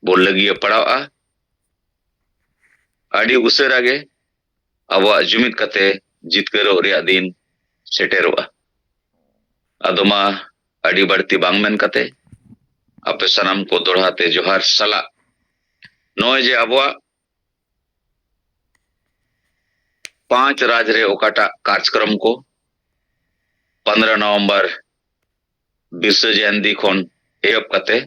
ᱵᱚ ᱞᱟᱹᱜᱤᱭᱟᱹ ᱯᱟᱲᱟᱣᱜᱼᱟ᱾ ᱟᱹᱰᱤ ᱩᱥᱟᱹᱨᱟ ᱜᱮ ᱟᱵᱚᱣᱟᱜ ᱡᱩᱢᱤᱫ ᱠᱟᱛᱮ ᱡᱤᱛᱠᱟᱹᱨᱚᱜ ᱨᱮᱭᱟᱜ ᱫᱤᱱ ᱥᱮᱴᱮᱨᱚᱜᱼᱟ᱾ ᱟᱫᱚ ᱢᱟ ᱟᱹᱰᱤ ᱵᱟᱹᱲᱛᱤ ᱵᱟᱝ ᱢᱮᱱ ᱠᱟᱛᱮ ᱟᱯᱮ ᱥᱟᱱᱟᱢ ᱠᱚ ᱫᱚᱲᱦᱟ ᱛᱮ ᱡᱚᱦᱟᱨ ᱥᱟᱞᱟᱜ ᱱᱚᱜᱼᱚᱭ ᱡᱮ ᱟᱵᱚᱣᱟᱜ ᱯᱟᱸᱪ ᱨᱟᱡᱽ ᱨᱮ ᱚᱠᱟᱴᱟᱜ ᱠᱟᱨᱡᱚᱠᱨᱚᱢ ᱠᱚ ᱯᱚᱱᱨᱚ ᱱᱚᱵᱷᱮᱢᱵᱚᱨ ᱵᱤᱨᱥᱟᱹ ᱡᱚᱭᱚᱱᱛᱤ ᱠᱷᱚᱱ ᱮᱦᱚᱵ ᱠᱟᱛᱮ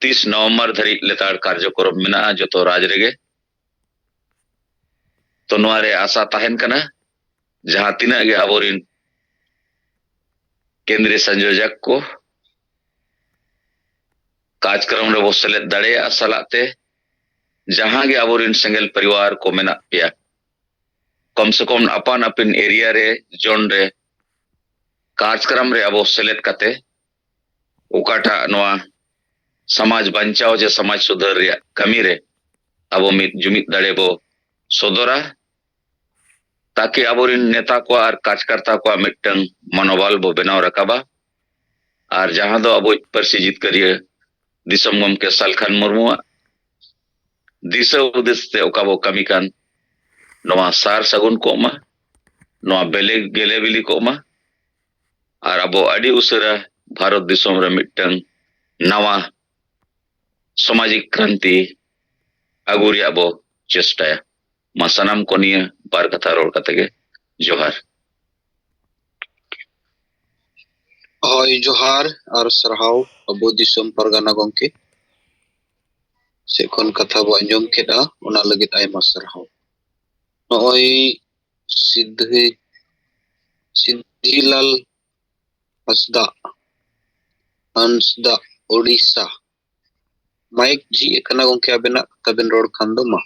ᱛᱤᱥ ᱱᱚᱵᱷᱮᱢᱵᱚᱨ ᱫᱷᱟᱹᱨᱤᱡ ᱞᱮᱛᱟᱲ ᱠᱟᱨᱡᱚᱠᱨᱚᱢ ᱢᱮᱱᱟᱜᱼᱟ ᱡᱚᱛᱚ ᱨᱟᱡᱽ ᱨᱮᱜᱮ᱾ ᱛᱚ ᱱᱚᱣᱟ ᱨᱮ ᱟᱥᱟ ᱛᱟᱦᱮᱱ ᱠᱟᱱᱟ ᱡᱟᱦᱟᱸ ᱛᱤᱱᱟᱹᱜ ᱜᱮ ᱟᱵᱚᱨᱤᱱ ᱠᱮᱱᱫᱨᱤᱭ ᱥᱚᱝᱡᱳᱡᱚᱠ ᱠᱚ ᱠᱟᱨᱡᱚᱠᱨᱚᱢ ᱨᱮᱵᱚ ᱥᱮᱞᱮᱫ ᱫᱟᱲᱮᱭᱟᱜᱼᱟ, ᱥᱟᱞᱟᱜ ᱛᱮ ᱡᱟᱦᱟᱸ ᱜᱮ ᱟᱵᱚᱨᱤᱱ ᱥᱮᱸᱜᱮᱞ ᱯᱚᱨᱤᱵᱟᱨ ᱠᱚ ᱢᱮᱱᱟᱜ ᱯᱮᱭᱟ, ᱠᱚᱢ ᱥᱮ ᱠᱚᱢ ᱟᱯᱟᱱ ᱟᱹᱯᱤᱱ ᱮᱨᱤᱭᱟ ᱨᱮ, ᱡᱳᱱ ᱨᱮ ᱠᱟᱨᱡᱚᱠᱨᱚᱢ ᱨᱮ ᱟᱵᱚ ᱥᱮᱞᱮᱫ ᱠᱟᱛᱮ ᱚᱠᱟᱴᱟᱜ ᱱᱚᱣᱟ ᱥᱚᱢᱟᱡᱽ ᱵᱟᱧᱪᱟᱣ ᱥᱮ ᱥᱚᱢᱟᱡᱽ ᱥᱩᱫᱷᱟᱹᱨ ᱨᱮᱭᱟᱜ ᱠᱟᱹᱢᱤ ᱨᱮ ᱟᱵᱚ ᱢᱤᱫ ᱡᱩᱢᱤᱫ ᱫᱟᱲᱮ ᱵᱚ ᱥᱚᱫᱚᱨᱟ, ᱛᱟᱠᱤ ᱟᱵᱚᱨᱤᱱ ᱱᱮᱛᱟ ᱠᱚᱣᱟᱜ ᱟᱨ ᱠᱟᱨᱡᱚᱠᱚᱨᱛᱟ ᱠᱚᱣᱟᱜ ᱢᱤᱫᱴᱟᱝ ᱢᱚᱱᱳᱵᱚᱞ ᱵᱚ ᱵᱮᱱᱟᱣ ᱨᱟᱠᱟᱵᱟ᱾ ᱟᱨ ᱡᱟᱦᱟᱸ ᱫᱚ ᱟᱵᱚᱭᱤᱡ ᱯᱟᱹᱨᱥᱤ ᱡᱤᱛᱠᱟᱹᱨᱤᱭᱟᱹ ᱫᱤᱥᱚᱢ ᱜᱚᱢᱠᱮ ᱥᱟᱞᱠᱷᱟᱱ ᱢᱩᱨᱢᱩᱣᱟᱜ ᱫᱤᱥᱟᱹ ᱦᱩᱫᱤᱥ ᱛᱮ ᱚᱠᱟ ᱵᱚ ᱠᱟᱹᱢᱤ ᱠᱟᱱ, ᱱᱚᱣᱟ ᱥᱟᱨ ᱥᱟᱹᱜᱩᱱ ᱠᱚᱜ ᱢᱟ, ᱱᱚᱣᱟ ᱵᱮᱞᱮ ᱜᱮᱞᱮ ᱵᱤᱞᱤ ᱠᱚᱜ ᱢᱟ, ᱟᱨ ᱟᱵᱚ ᱟᱹᱰᱤ ᱩᱥᱟᱹᱨᱟ ᱵᱷᱟᱨᱚᱛ ᱫᱤᱥᱚᱢ ᱨᱮ ᱢᱤᱫᱴᱟᱝ ᱱᱟᱣᱟ ᱥᱟᱢᱟᱡᱤᱠ ᱠᱨᱟᱱᱛᱤ ᱟᱹᱜᱩ ᱨᱮᱭᱟᱜ ᱵᱚ ᱪᱮᱥᱴᱟᱭᱟ᱾ ᱢᱟ ᱥᱟᱱᱟᱢ ᱠᱚ ᱱᱤᱭᱟᱹ ᱵᱟᱨ ᱠᱟᱛᱷᱟ ᱨᱚᱲ ᱠᱟᱛᱮ ᱜᱮ ᱡᱚᱦᱟᱨ᱾ ᱦᱳᱭ, ᱡᱚᱦᱟᱨ ᱟᱨ ᱥᱟᱨᱦᱟᱣ ᱟᱵᱚ ᱫᱤᱥᱚᱢ ᱯᱟᱨᱜᱟᱱᱟ ᱜᱚᱢᱠᱮ ᱥᱮᱫ ᱠᱷᱚᱱ ᱠᱟᱛᱷᱟ ᱵᱚ ᱟᱸᱡᱚᱢ ᱠᱮᱫᱼᱟ, ᱚᱱᱟ ᱞᱟᱹᱜᱤᱫ ᱟᱭᱢᱟ ᱥᱟᱨᱦᱟᱣ᱾ ᱱᱚᱜᱼᱚᱭ ᱥᱤᱫᱷᱤ, ᱥᱤᱫᱷᱤᱞᱟᱞ ᱦᱟᱸᱥᱫᱟ, ᱦᱟᱸᱥᱫᱟ, ᱳᱰᱤᱥᱟ, ᱢᱟᱭᱤᱠ ᱡᱷᱤᱡ ᱟᱠᱟᱱᱟ ᱜᱚᱢᱠᱮ, ᱟᱵᱮᱱᱟᱜ ᱛᱟᱵᱮᱱ ᱨᱚᱲ ᱠᱷᱟᱱ ᱫᱚ ᱢᱟ᱾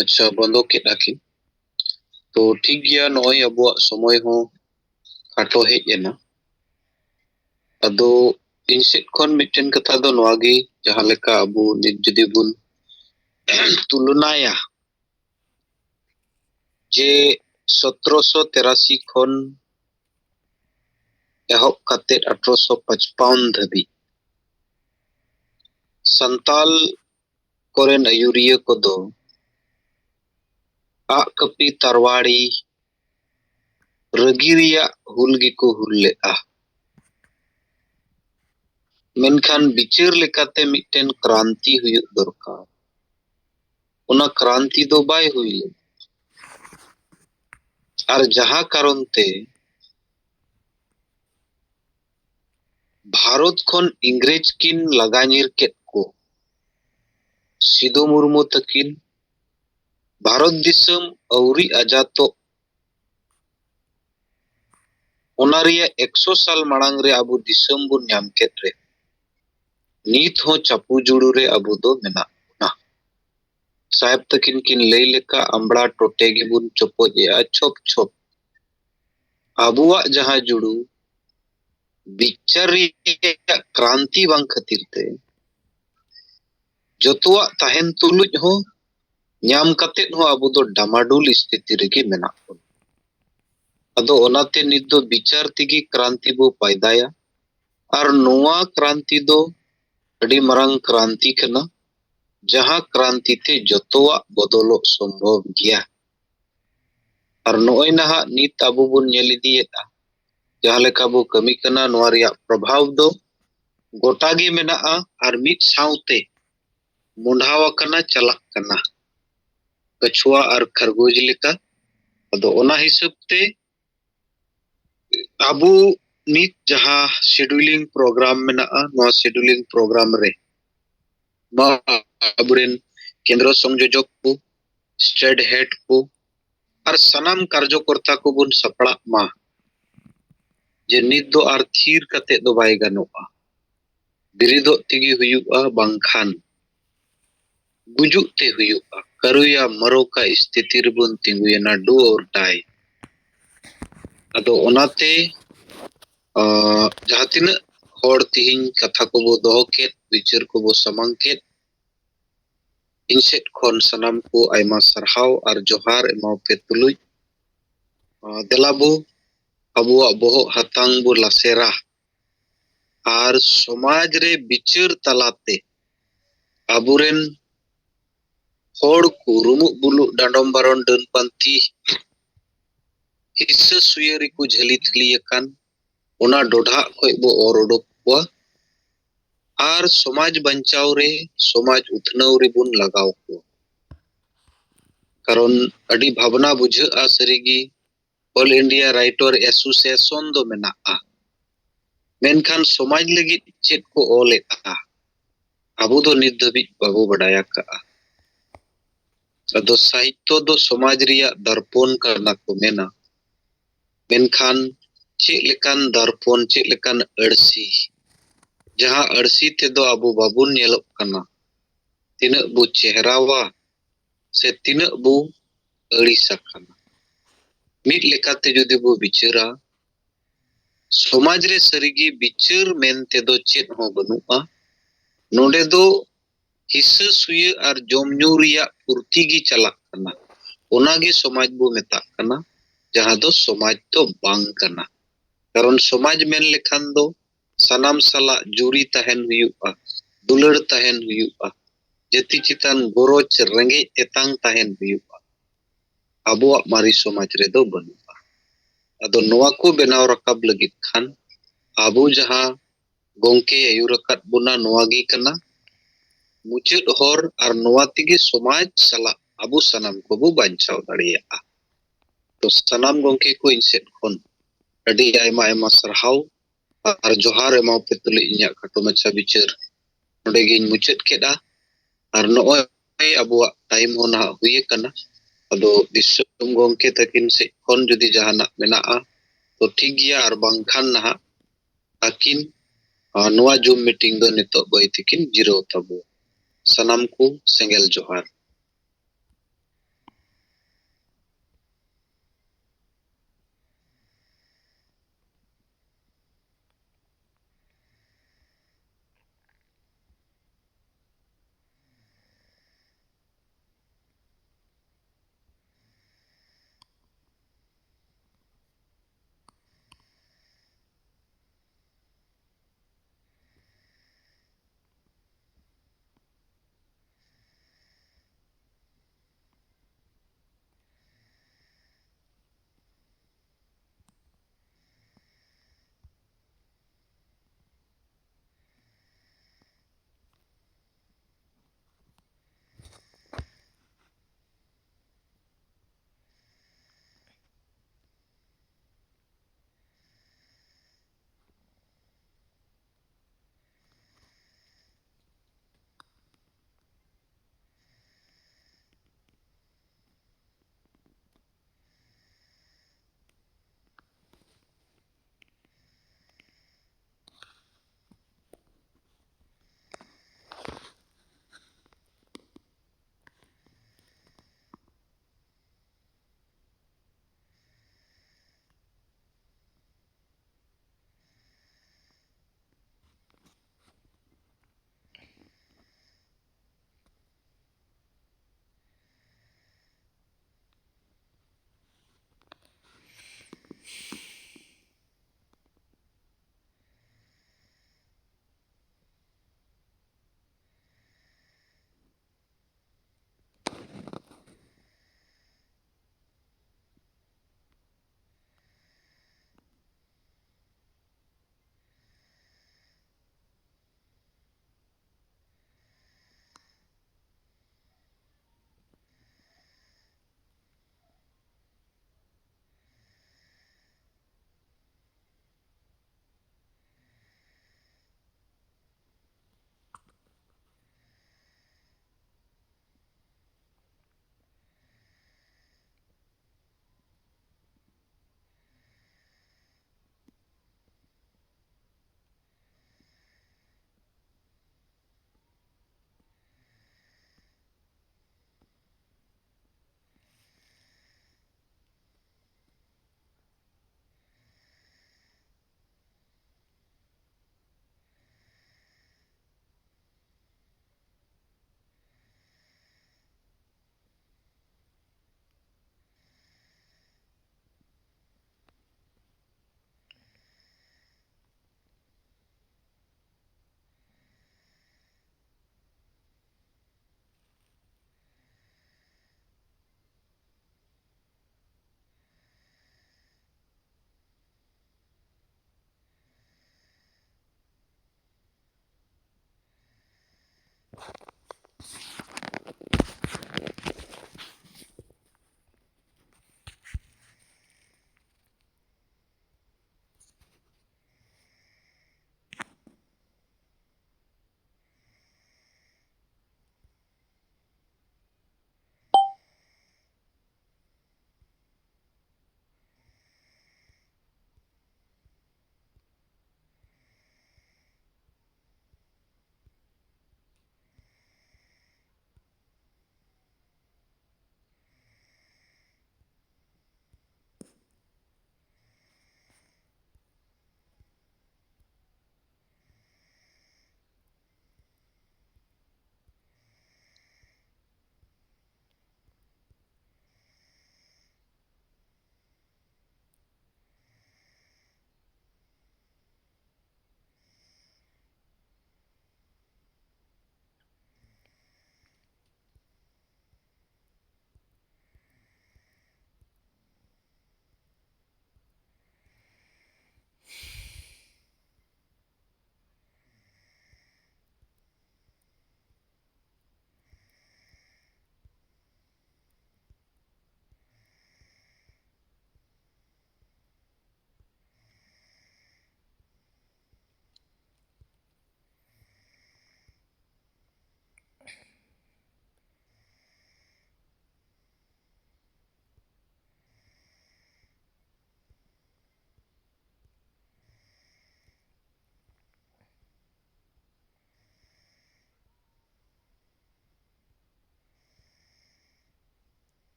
ᱟᱪᱪᱷᱟ, ᱵᱚᱱᱫᱚ ᱠᱮᱫᱼᱟ ᱠᱤᱱ᱾ ᱛᱚ ᱴᱷᱤᱠ ᱜᱮᱭᱟ, ᱱᱚᱜᱼᱚᱭ ᱟᱵᱚᱣᱟᱜ ᱥᱚᱢᱚᱭ ᱦᱚᱸ ᱠᱷᱟᱴᱚ ᱦᱮᱡ ᱮᱱᱟ᱾ ᱟᱫᱚ ᱤᱧ ᱥᱮᱫ ᱠᱷᱚᱱ ᱢᱤᱫᱴᱮᱱ ᱠᱟᱛᱷᱟ ᱫᱚ ᱱᱚᱣᱟ ᱜᱮ, ᱡᱟᱦᱟᱸ ᱞᱮᱠᱟ ᱟᱵᱚ ᱱᱤᱛ ᱡᱩᱫᱤ ᱵᱚᱱ ᱛᱩᱞᱚᱱᱟᱭᱟ ᱡᱮ ᱥᱚᱛᱨᱚᱥᱚ ᱛᱮᱨᱟᱥᱤ ᱠᱷᱚᱱ ᱮᱦᱚᱵ ᱠᱟᱛᱮ ᱟᱴᱷᱨᱚᱥᱚ ᱯᱟᱸᱪᱯᱟᱣᱟᱱ ᱫᱷᱟᱹᱵᱤᱡ ᱥᱟᱱᱛᱟᱞ ᱠᱚᱨᱮᱱ ᱟᱹᱭᱩᱨᱤᱭᱟᱹ ᱠᱚᱫᱚ ᱟᱜ ᱠᱟᱹᱯᱤ ᱛᱟᱨᱣᱟᱲᱤ ᱨᱟᱹᱜᱤ ᱨᱮᱭᱟᱜ ᱦᱩᱞ ᱜᱮᱠᱚ ᱦᱩᱞ ᱞᱮᱫᱼᱟ᱾ ᱢᱮᱱᱠᱷᱟᱱ ᱵᱤᱪᱟᱹᱨ ᱞᱮᱠᱟᱛᱮ ᱢᱤᱫᱴᱮᱱ ᱠᱨᱟᱱᱛᱤ ᱦᱩᱭᱩᱜ ᱫᱚᱨᱠᱟᱨ᱾ ᱚᱱᱟ ᱠᱨᱟᱱᱛᱤ ᱫᱚ ᱵᱟᱭ ᱦᱩᱭ ᱞᱮᱱᱟ᱾ ᱟᱨ ᱡᱟᱦᱟᱸ ᱠᱟᱨᱚᱱ ᱛᱮ ᱵᱷᱟᱨᱚᱛ ᱠᱷᱚᱱ ᱤᱝᱨᱮᱡᱽ ᱠᱤᱱ ᱞᱟᱜᱟ ᱧᱤᱨ ᱠᱮᱫ ᱠᱚ, ᱥᱤᱫᱩ ᱢᱩᱨᱢᱩ ᱛᱟᱹᱠᱤᱱ ᱵᱷᱟᱨᱚᱛ ᱫᱤᱥᱚᱢ ᱟᱹᱣᱨᱤ ᱟᱡᱟᱛᱚᱜ, ᱚᱱᱟ ᱨᱮᱭᱟᱜ ᱮᱠᱥᱚ ᱥᱟᱞ ᱢᱟᱲᱟᱝ ᱨᱮ ᱟᱵᱚ ᱫᱤᱥᱚᱢ ᱵᱚᱱ ᱧᱟᱢ ᱠᱮᱫ ᱨᱮ, ᱱᱤᱛ ᱦᱚᱸ ᱪᱟᱯᱩ ᱡᱩᱲᱩ ᱨᱮ ᱟᱵᱚ ᱫᱚ ᱢᱮᱱᱟᱜ ᱵᱚᱱᱟ᱾ ᱥᱟᱦᱮᱵ ᱛᱟᱹᱠᱤᱱ ᱠᱤᱱ ᱞᱟᱹᱭ ᱞᱮᱠᱟ, ᱟᱢᱵᱽᱲᱟ ᱴᱚᱴᱮ ᱜᱮᱵᱚᱱ ᱪᱚᱯᱚᱡ ᱮᱜᱼᱟ ᱪᱷᱚᱯ ᱪᱷᱚᱯ᱾ ᱟᱵᱚᱣᱟᱜ ᱡᱟᱦᱟᱸ ᱡᱩᱲᱩ ᱵᱤᱪᱟᱹᱨ ᱨᱮᱭᱟᱜ ᱠᱨᱟᱱᱛᱤ ᱵᱟᱝ ᱠᱷᱟᱹᱛᱤᱨ ᱛᱮ ᱡᱚᱛᱚᱣᱟᱜ ᱛᱟᱦᱮᱱ ᱛᱩᱞᱩᱡ ᱦᱚᱸ ᱧᱟᱢ ᱠᱟᱛᱮᱫ ᱦᱚᱸ ᱟᱵᱚ ᱫᱚ ᱰᱟᱢᱟᱰᱩᱞ ᱥᱛᱷᱤᱛᱤ ᱨᱮᱜᱮ ᱢᱮᱱᱟᱜ ᱵᱚᱱᱟ᱾ ᱟᱫᱚ ᱚᱱᱟᱛᱮ ᱱᱤᱛ ᱫᱚ ᱵᱤᱪᱟᱨ ᱛᱮᱜᱮ ᱠᱨᱟᱱᱛᱤ ᱵᱚ ᱯᱟᱭᱫᱟᱭᱟ᱾ ᱟᱨ ᱱᱚᱣᱟ ᱠᱨᱟᱱᱛᱤ ᱫᱚ ᱟᱹᱰᱤ ᱢᱟᱨᱟᱝ ᱠᱨᱟᱱᱛᱤ ᱠᱟᱱᱟ, ᱡᱟᱦᱟᱸ ᱠᱨᱟᱱᱛᱤ ᱛᱮ ᱡᱚᱛᱚᱣᱟᱜ ᱵᱚᱫᱚᱞᱚᱜ ᱥᱚᱢᱵᱷᱚᱵ ᱜᱮᱭᱟ᱾ ᱟᱨ ᱱᱚᱜᱼᱚᱭ ᱱᱟᱦᱟᱜ ᱱᱤᱛ ᱟᱵᱚ ᱵᱚᱱ ᱧᱮᱞ ᱤᱫᱤᱭᱮᱫᱼᱟ, ᱡᱟᱦᱟᱸ ᱞᱮᱠᱟ ᱵᱚ ᱠᱟᱹᱢᱤ ᱠᱟᱱᱟ, ᱱᱚᱣᱟ ᱨᱮᱭᱟᱜ ᱯᱨᱚᱵᱷᱟᱵᱽ ᱫᱚ ᱜᱚᱴᱟ ᱜᱮ ᱢᱮᱱᱟᱜᱼᱟ ᱟᱨ ᱢᱤᱫ ᱥᱟᱶᱛᱮ ᱢᱚᱸᱰᱷᱟᱣ ᱟᱠᱟᱱᱟ, ᱪᱟᱞᱟᱜ ᱠᱟᱱᱟ᱾ ᱠᱟᱪᱷᱩᱣᱟ ᱟᱨ ᱠᱷᱟᱨᱜᱳᱡᱽ ᱞᱮᱠᱟ᱾ ᱟᱫᱚ ᱚᱱᱟ ᱦᱤᱥᱟᱹᱵ ᱛᱮ ᱟᱵᱚ ᱱᱤᱛ ᱡᱟᱦᱟᱸ scheduling program ᱢᱮᱱᱟᱜᱼᱟ, ᱱᱚᱣᱟ scheduling program ᱨᱮ ᱱᱚᱣᱟ ᱟᱵᱚᱨᱮᱱ ᱠᱮᱱᱫᱨᱚ ᱥᱚᱝᱡᱳᱡᱚᱠ ᱠᱚ, state head ᱠᱚ ᱟᱨ ᱥᱟᱱᱟᱢ ᱠᱟᱨᱡᱚᱠᱚᱨᱛᱟ ᱠᱚᱵᱚᱱ ᱥᱟᱯᱲᱟᱜ ᱢᱟ, ᱡᱮ ᱱᱤᱛ ᱫᱚ ᱟᱨ ᱛᱷᱤᱨ ᱠᱟᱛᱮ ᱫᱚ ᱵᱟᱭ ᱜᱟᱱᱚᱜᱼᱟ, ᱵᱤᱨᱤᱫᱚᱜ ᱛᱮᱜᱮ ᱦᱩᱭᱩᱜᱼᱟ, ᱵᱟᱝᱠᱷᱟᱱ ᱜᱩᱡᱩᱜ ᱛᱮ ᱦᱩᱭᱩᱜᱼᱟ᱾ ᱠᱟᱨᱩᱭᱟ ᱢᱟᱨᱳ ᱠᱟ ᱥᱛᱷᱤᱛᱤ ᱨᱮᱵᱚᱱ ᱛᱤᱸᱜᱩᱭᱮᱱᱟ, do or die᱾ ᱟᱫᱚ ᱚᱱᱟᱛᱮ ᱟᱸ, ᱡᱟᱦᱟᱸ ᱛᱤᱱᱟᱹᱜ ᱦᱚᱲ ᱛᱤᱦᱤᱧ ᱠᱟᱛᱷᱟ ᱠᱚᱵᱚ ᱫᱚᱦᱚ ᱠᱮᱫ, ᱵᱤᱪᱟᱹᱨ ᱠᱚᱵᱚ ᱥᱟᱢᱟᱝ ᱠᱮᱫ, ᱤᱧ ᱥᱮᱫ ᱠᱷᱚᱱ ᱥᱟᱱᱟᱢ ᱠᱚ ᱟᱭᱢᱟ ᱥᱟᱨᱦᱟᱣ ᱟᱨ ᱡᱚᱦᱟᱨ ᱮᱢᱟᱣ ᱯᱮ ᱛᱩᱞᱩᱡ, ᱟᱸ, ᱫᱮᱞᱟ ᱵᱚ ᱟᱵᱚᱣᱟᱜ ᱵᱚᱦᱚᱜ ᱦᱟᱛᱟᱝ ᱵᱚ ᱞᱟᱥᱮᱨᱟ ᱟᱨ ᱥᱚᱢᱟᱡᱽ ᱨᱮ ᱵᱤᱪᱟᱹᱨ ᱛᱟᱞᱟᱛᱮ ᱟᱵᱚᱨᱮᱱ ᱦᱚᱲ ᱠᱚ ᱨᱩᱢᱩᱜ ᱵᱩᱞᱩᱜ, ᱰᱟᱸᱰᱚᱢ ᱵᱟᱨᱚᱱ, ᱰᱟᱹᱱ ᱯᱟᱱᱛᱤ, ᱦᱤᱥᱟᱹ ᱥᱩᱭᱟᱹ ᱨᱮᱠᱚ ᱡᱷᱟᱹᱞᱤ ᱛᱷᱟᱹᱞᱤ ᱟᱠᱟᱱ, ᱚᱱᱟ ᱰᱚᱰᱷᱟᱜ ᱠᱷᱚᱡ ᱵᱚ ᱚᱨ ᱩᱰᱩᱠ ᱠᱚᱣᱟ ᱟᱨ ᱥᱚᱢᱟᱡᱽ ᱵᱟᱧᱪᱟᱣ ᱨᱮ, ᱥᱚᱢᱟᱡᱽ ᱩᱛᱱᱟᱹᱣ ᱨᱮᱵᱚᱱ ᱞᱟᱜᱟᱣ ᱠᱚᱣᱟ᱾ ᱠᱟᱨᱚᱱ ᱟᱹᱰᱤ ᱵᱷᱟᱵᱽᱱᱟ ᱵᱩᱡᱷᱟᱹᱜᱼᱟ ᱥᱟᱹᱨᱤᱜᱮ, All India Writer Association ᱫᱚ ᱢᱮᱱᱟᱜᱼᱟ, ᱢᱮᱱᱠᱷᱟᱱ ᱥᱚᱢᱟᱡᱽ ᱞᱟᱹᱜᱤᱫ ᱪᱮᱫ ᱠᱚ ᱚᱞᱮᱫᱼᱟ, ᱟᱵᱚ ᱫᱚ ᱱᱤᱛ ᱫᱷᱟᱹᱵᱤᱡ ᱵᱟᱵᱚ ᱵᱟᱰᱟᱭ ᱟᱠᱟᱫᱼᱟ᱾ ᱟᱫᱚ ᱥᱟᱦᱤᱛᱛᱚ ᱫᱚ ᱥᱚᱢᱟᱡᱽ ᱨᱮᱭᱟᱜ ᱫᱟᱨᱯᱚᱱ ᱠᱟᱱᱟ ᱠᱚ ᱢᱮᱱᱟ, ᱢᱮᱱᱠᱷᱟᱱ ᱪᱮᱫ ᱞᱮᱠᱟᱱ ᱫᱟᱨᱯᱚᱱ, ᱪᱮᱫ ᱞᱮᱠᱟᱱ ᱟᱹᱨᱥᱤ, ᱡᱟᱦᱟᱸ ᱟᱹᱨᱥᱤ ᱛᱮᱫᱚ ᱟᱵᱚ ᱵᱟᱵᱚᱱ ᱧᱮᱞᱚᱜ ᱠᱟᱱᱟ, ᱛᱤᱱᱟᱹᱜ ᱵᱚ ᱪᱮᱦᱨᱟᱣᱟ ᱥᱮ ᱛᱤᱱᱟᱹᱜ ᱵᱚ ᱟᱹᱲᱤᱥ ᱟᱠᱟᱱᱟ᱾ ᱢᱤᱫ ᱞᱮᱠᱟᱛᱮ ᱡᱩᱫᱤ ᱵᱚ ᱵᱤᱪᱟᱹᱨᱟ, ᱥᱚᱢᱟᱡᱽ ᱨᱮ ᱥᱟᱹᱨᱤᱜᱮ ᱵᱤᱪᱟᱹᱨ ᱢᱮᱱᱛᱮ ᱫᱚ ᱪᱮᱫ ᱦᱚᱸ ᱵᱟᱹᱱᱩᱜᱼᱟ᱾ ᱱᱚᱰᱮ ᱫᱚ ᱦᱤᱥᱟᱹ ᱥᱩᱭᱟᱹ ᱟᱨ ᱡᱚᱢ ᱧᱩ ᱨᱮᱭᱟᱜ ᱯᱷᱩᱨᱛᱤ ᱜᱮ ᱪᱟᱞᱟᱜ ᱠᱟᱱᱟ᱾ ᱚᱱᱟᱜᱮ ᱥᱚᱢᱟᱡᱽ ᱵᱚ ᱢᱮᱛᱟᱜ ᱠᱟᱱᱟ, ᱡᱟᱦᱟᱸ ᱫᱚ ᱥᱚᱢᱟᱡᱽ ᱫᱚ ᱵᱟᱝ ᱠᱟᱱᱟ᱾ ᱠᱟᱨᱚᱱ ᱥᱚᱢᱟᱡᱽ ᱢᱮᱱ ᱞᱮᱠᱷᱟᱱ ᱫᱚ ᱥᱟᱱᱟᱢ ᱥᱟᱞᱟᱜ ᱡᱩᱨᱤ ᱛᱟᱦᱮᱱ ᱦᱩᱭᱩᱜᱼᱟ᱾ ᱫᱩᱞᱟᱹᱲ ᱛᱟᱦᱮᱱ ᱦᱩᱭᱩᱜᱼᱟ᱾ ᱡᱟᱹᱛᱤ ᱪᱮᱛᱟᱱ ᱜᱚᱨᱚᱡᱽ ᱨᱮᱸᱜᱮᱡ ᱛᱮᱛᱟᱝ ᱛᱟᱦᱮᱱ ᱦᱩᱭᱩᱜᱼᱟ᱾ ᱟᱵᱚᱣᱟᱜ ᱢᱟᱨᱮ ᱥᱚᱢᱟᱡᱽ ᱨᱮᱫᱚ ᱵᱟᱹᱱᱩᱜᱼᱟ᱾ ᱟᱫᱚ ᱱᱚᱣᱟ ᱠᱚ ᱵᱮᱱᱟᱣ ᱨᱟᱠᱟᱵ ᱞᱟᱹᱜᱤᱫ ᱠᱷᱟᱱ ᱟᱵᱚ ᱡᱟᱦᱟᱸ ᱜᱚᱢᱠᱮ ᱟᱹᱭᱩᱨ ᱟᱠᱟᱫ ᱵᱚᱱᱟ ᱱᱚᱣᱟ ᱜᱮ ᱠᱟᱱᱟ ᱢᱩᱪᱟᱹᱫ ᱦᱚᱨ, ᱟᱨ ᱱᱚᱣᱟ ᱛᱮᱜᱮ ᱥᱚᱢᱟᱡᱽ ᱥᱟᱞᱟᱜ ᱟᱵᱚ ᱥᱟᱱᱟᱢ ᱠᱚᱵᱚ ᱵᱟᱧᱪᱟᱣ ᱫᱟᱲᱮᱭᱟᱜᱼᱟ᱾ ᱛᱚ ᱥᱟᱱᱟᱢ ᱜᱚᱢᱠᱮ ᱠᱚ ᱤᱧ ᱥᱮᱫ ᱠᱷᱚᱱ ᱟᱹᱰᱤ ᱟᱭᱢᱟ ᱟᱭᱢᱟ ᱥᱟᱨᱦᱟᱣ ᱟᱨ ᱡᱚᱦᱟᱨ ᱮᱢᱟᱣ ᱯᱮ ᱛᱩᱞᱩᱡ ᱤᱧᱟᱹᱜ ᱠᱷᱟᱴᱚ ᱢᱟᱪᱷᱟ ᱵᱤᱪᱟᱹᱨ ᱱᱚᱰᱮ ᱜᱤᱧ ᱢᱩᱪᱟᱹᱫ ᱠᱮᱫᱟ᱾ ᱟᱨ ᱱᱚᱜᱼᱚᱭ ᱟᱵᱚᱣᱟᱜ ᱴᱟᱭᱤᱢ ᱦᱚᱸ ᱱᱟᱦᱟᱜ ᱦᱩᱭ ᱟᱠᱟᱱᱟ᱾ ᱟᱫᱚ ᱫᱤᱥᱚᱢ ᱜᱚᱢᱠᱮ ᱛᱟᱹᱠᱤᱱ ᱥᱮᱫ ᱠᱷᱚᱱ ᱡᱩᱫᱤ ᱡᱟᱦᱟᱱᱟᱜ ᱢᱮᱱᱟᱜᱼᱟ ᱛᱚ ᱴᱷᱤᱠ ᱜᱮᱭᱟ, ᱟᱨ ᱵᱟᱝᱠᱷᱟᱱ ᱱᱟᱦᱟᱜ ᱟᱹᱠᱤᱱ ᱟᱨ ᱱᱚᱣᱟ ᱡᱩᱢ ᱢᱤᱴᱤᱝ ᱫᱚ ᱱᱤᱛᱚᱜ ᱵᱟᱹᱭ ᱛᱮᱠᱤᱱ ᱡᱤᱨᱟᱹᱣ ᱛᱟᱵᱚ᱾ ᱥᱟᱱᱟᱢ ᱠᱚ ᱥᱮᱸᱜᱮᱞ ᱡᱚᱦᱟᱨ᱾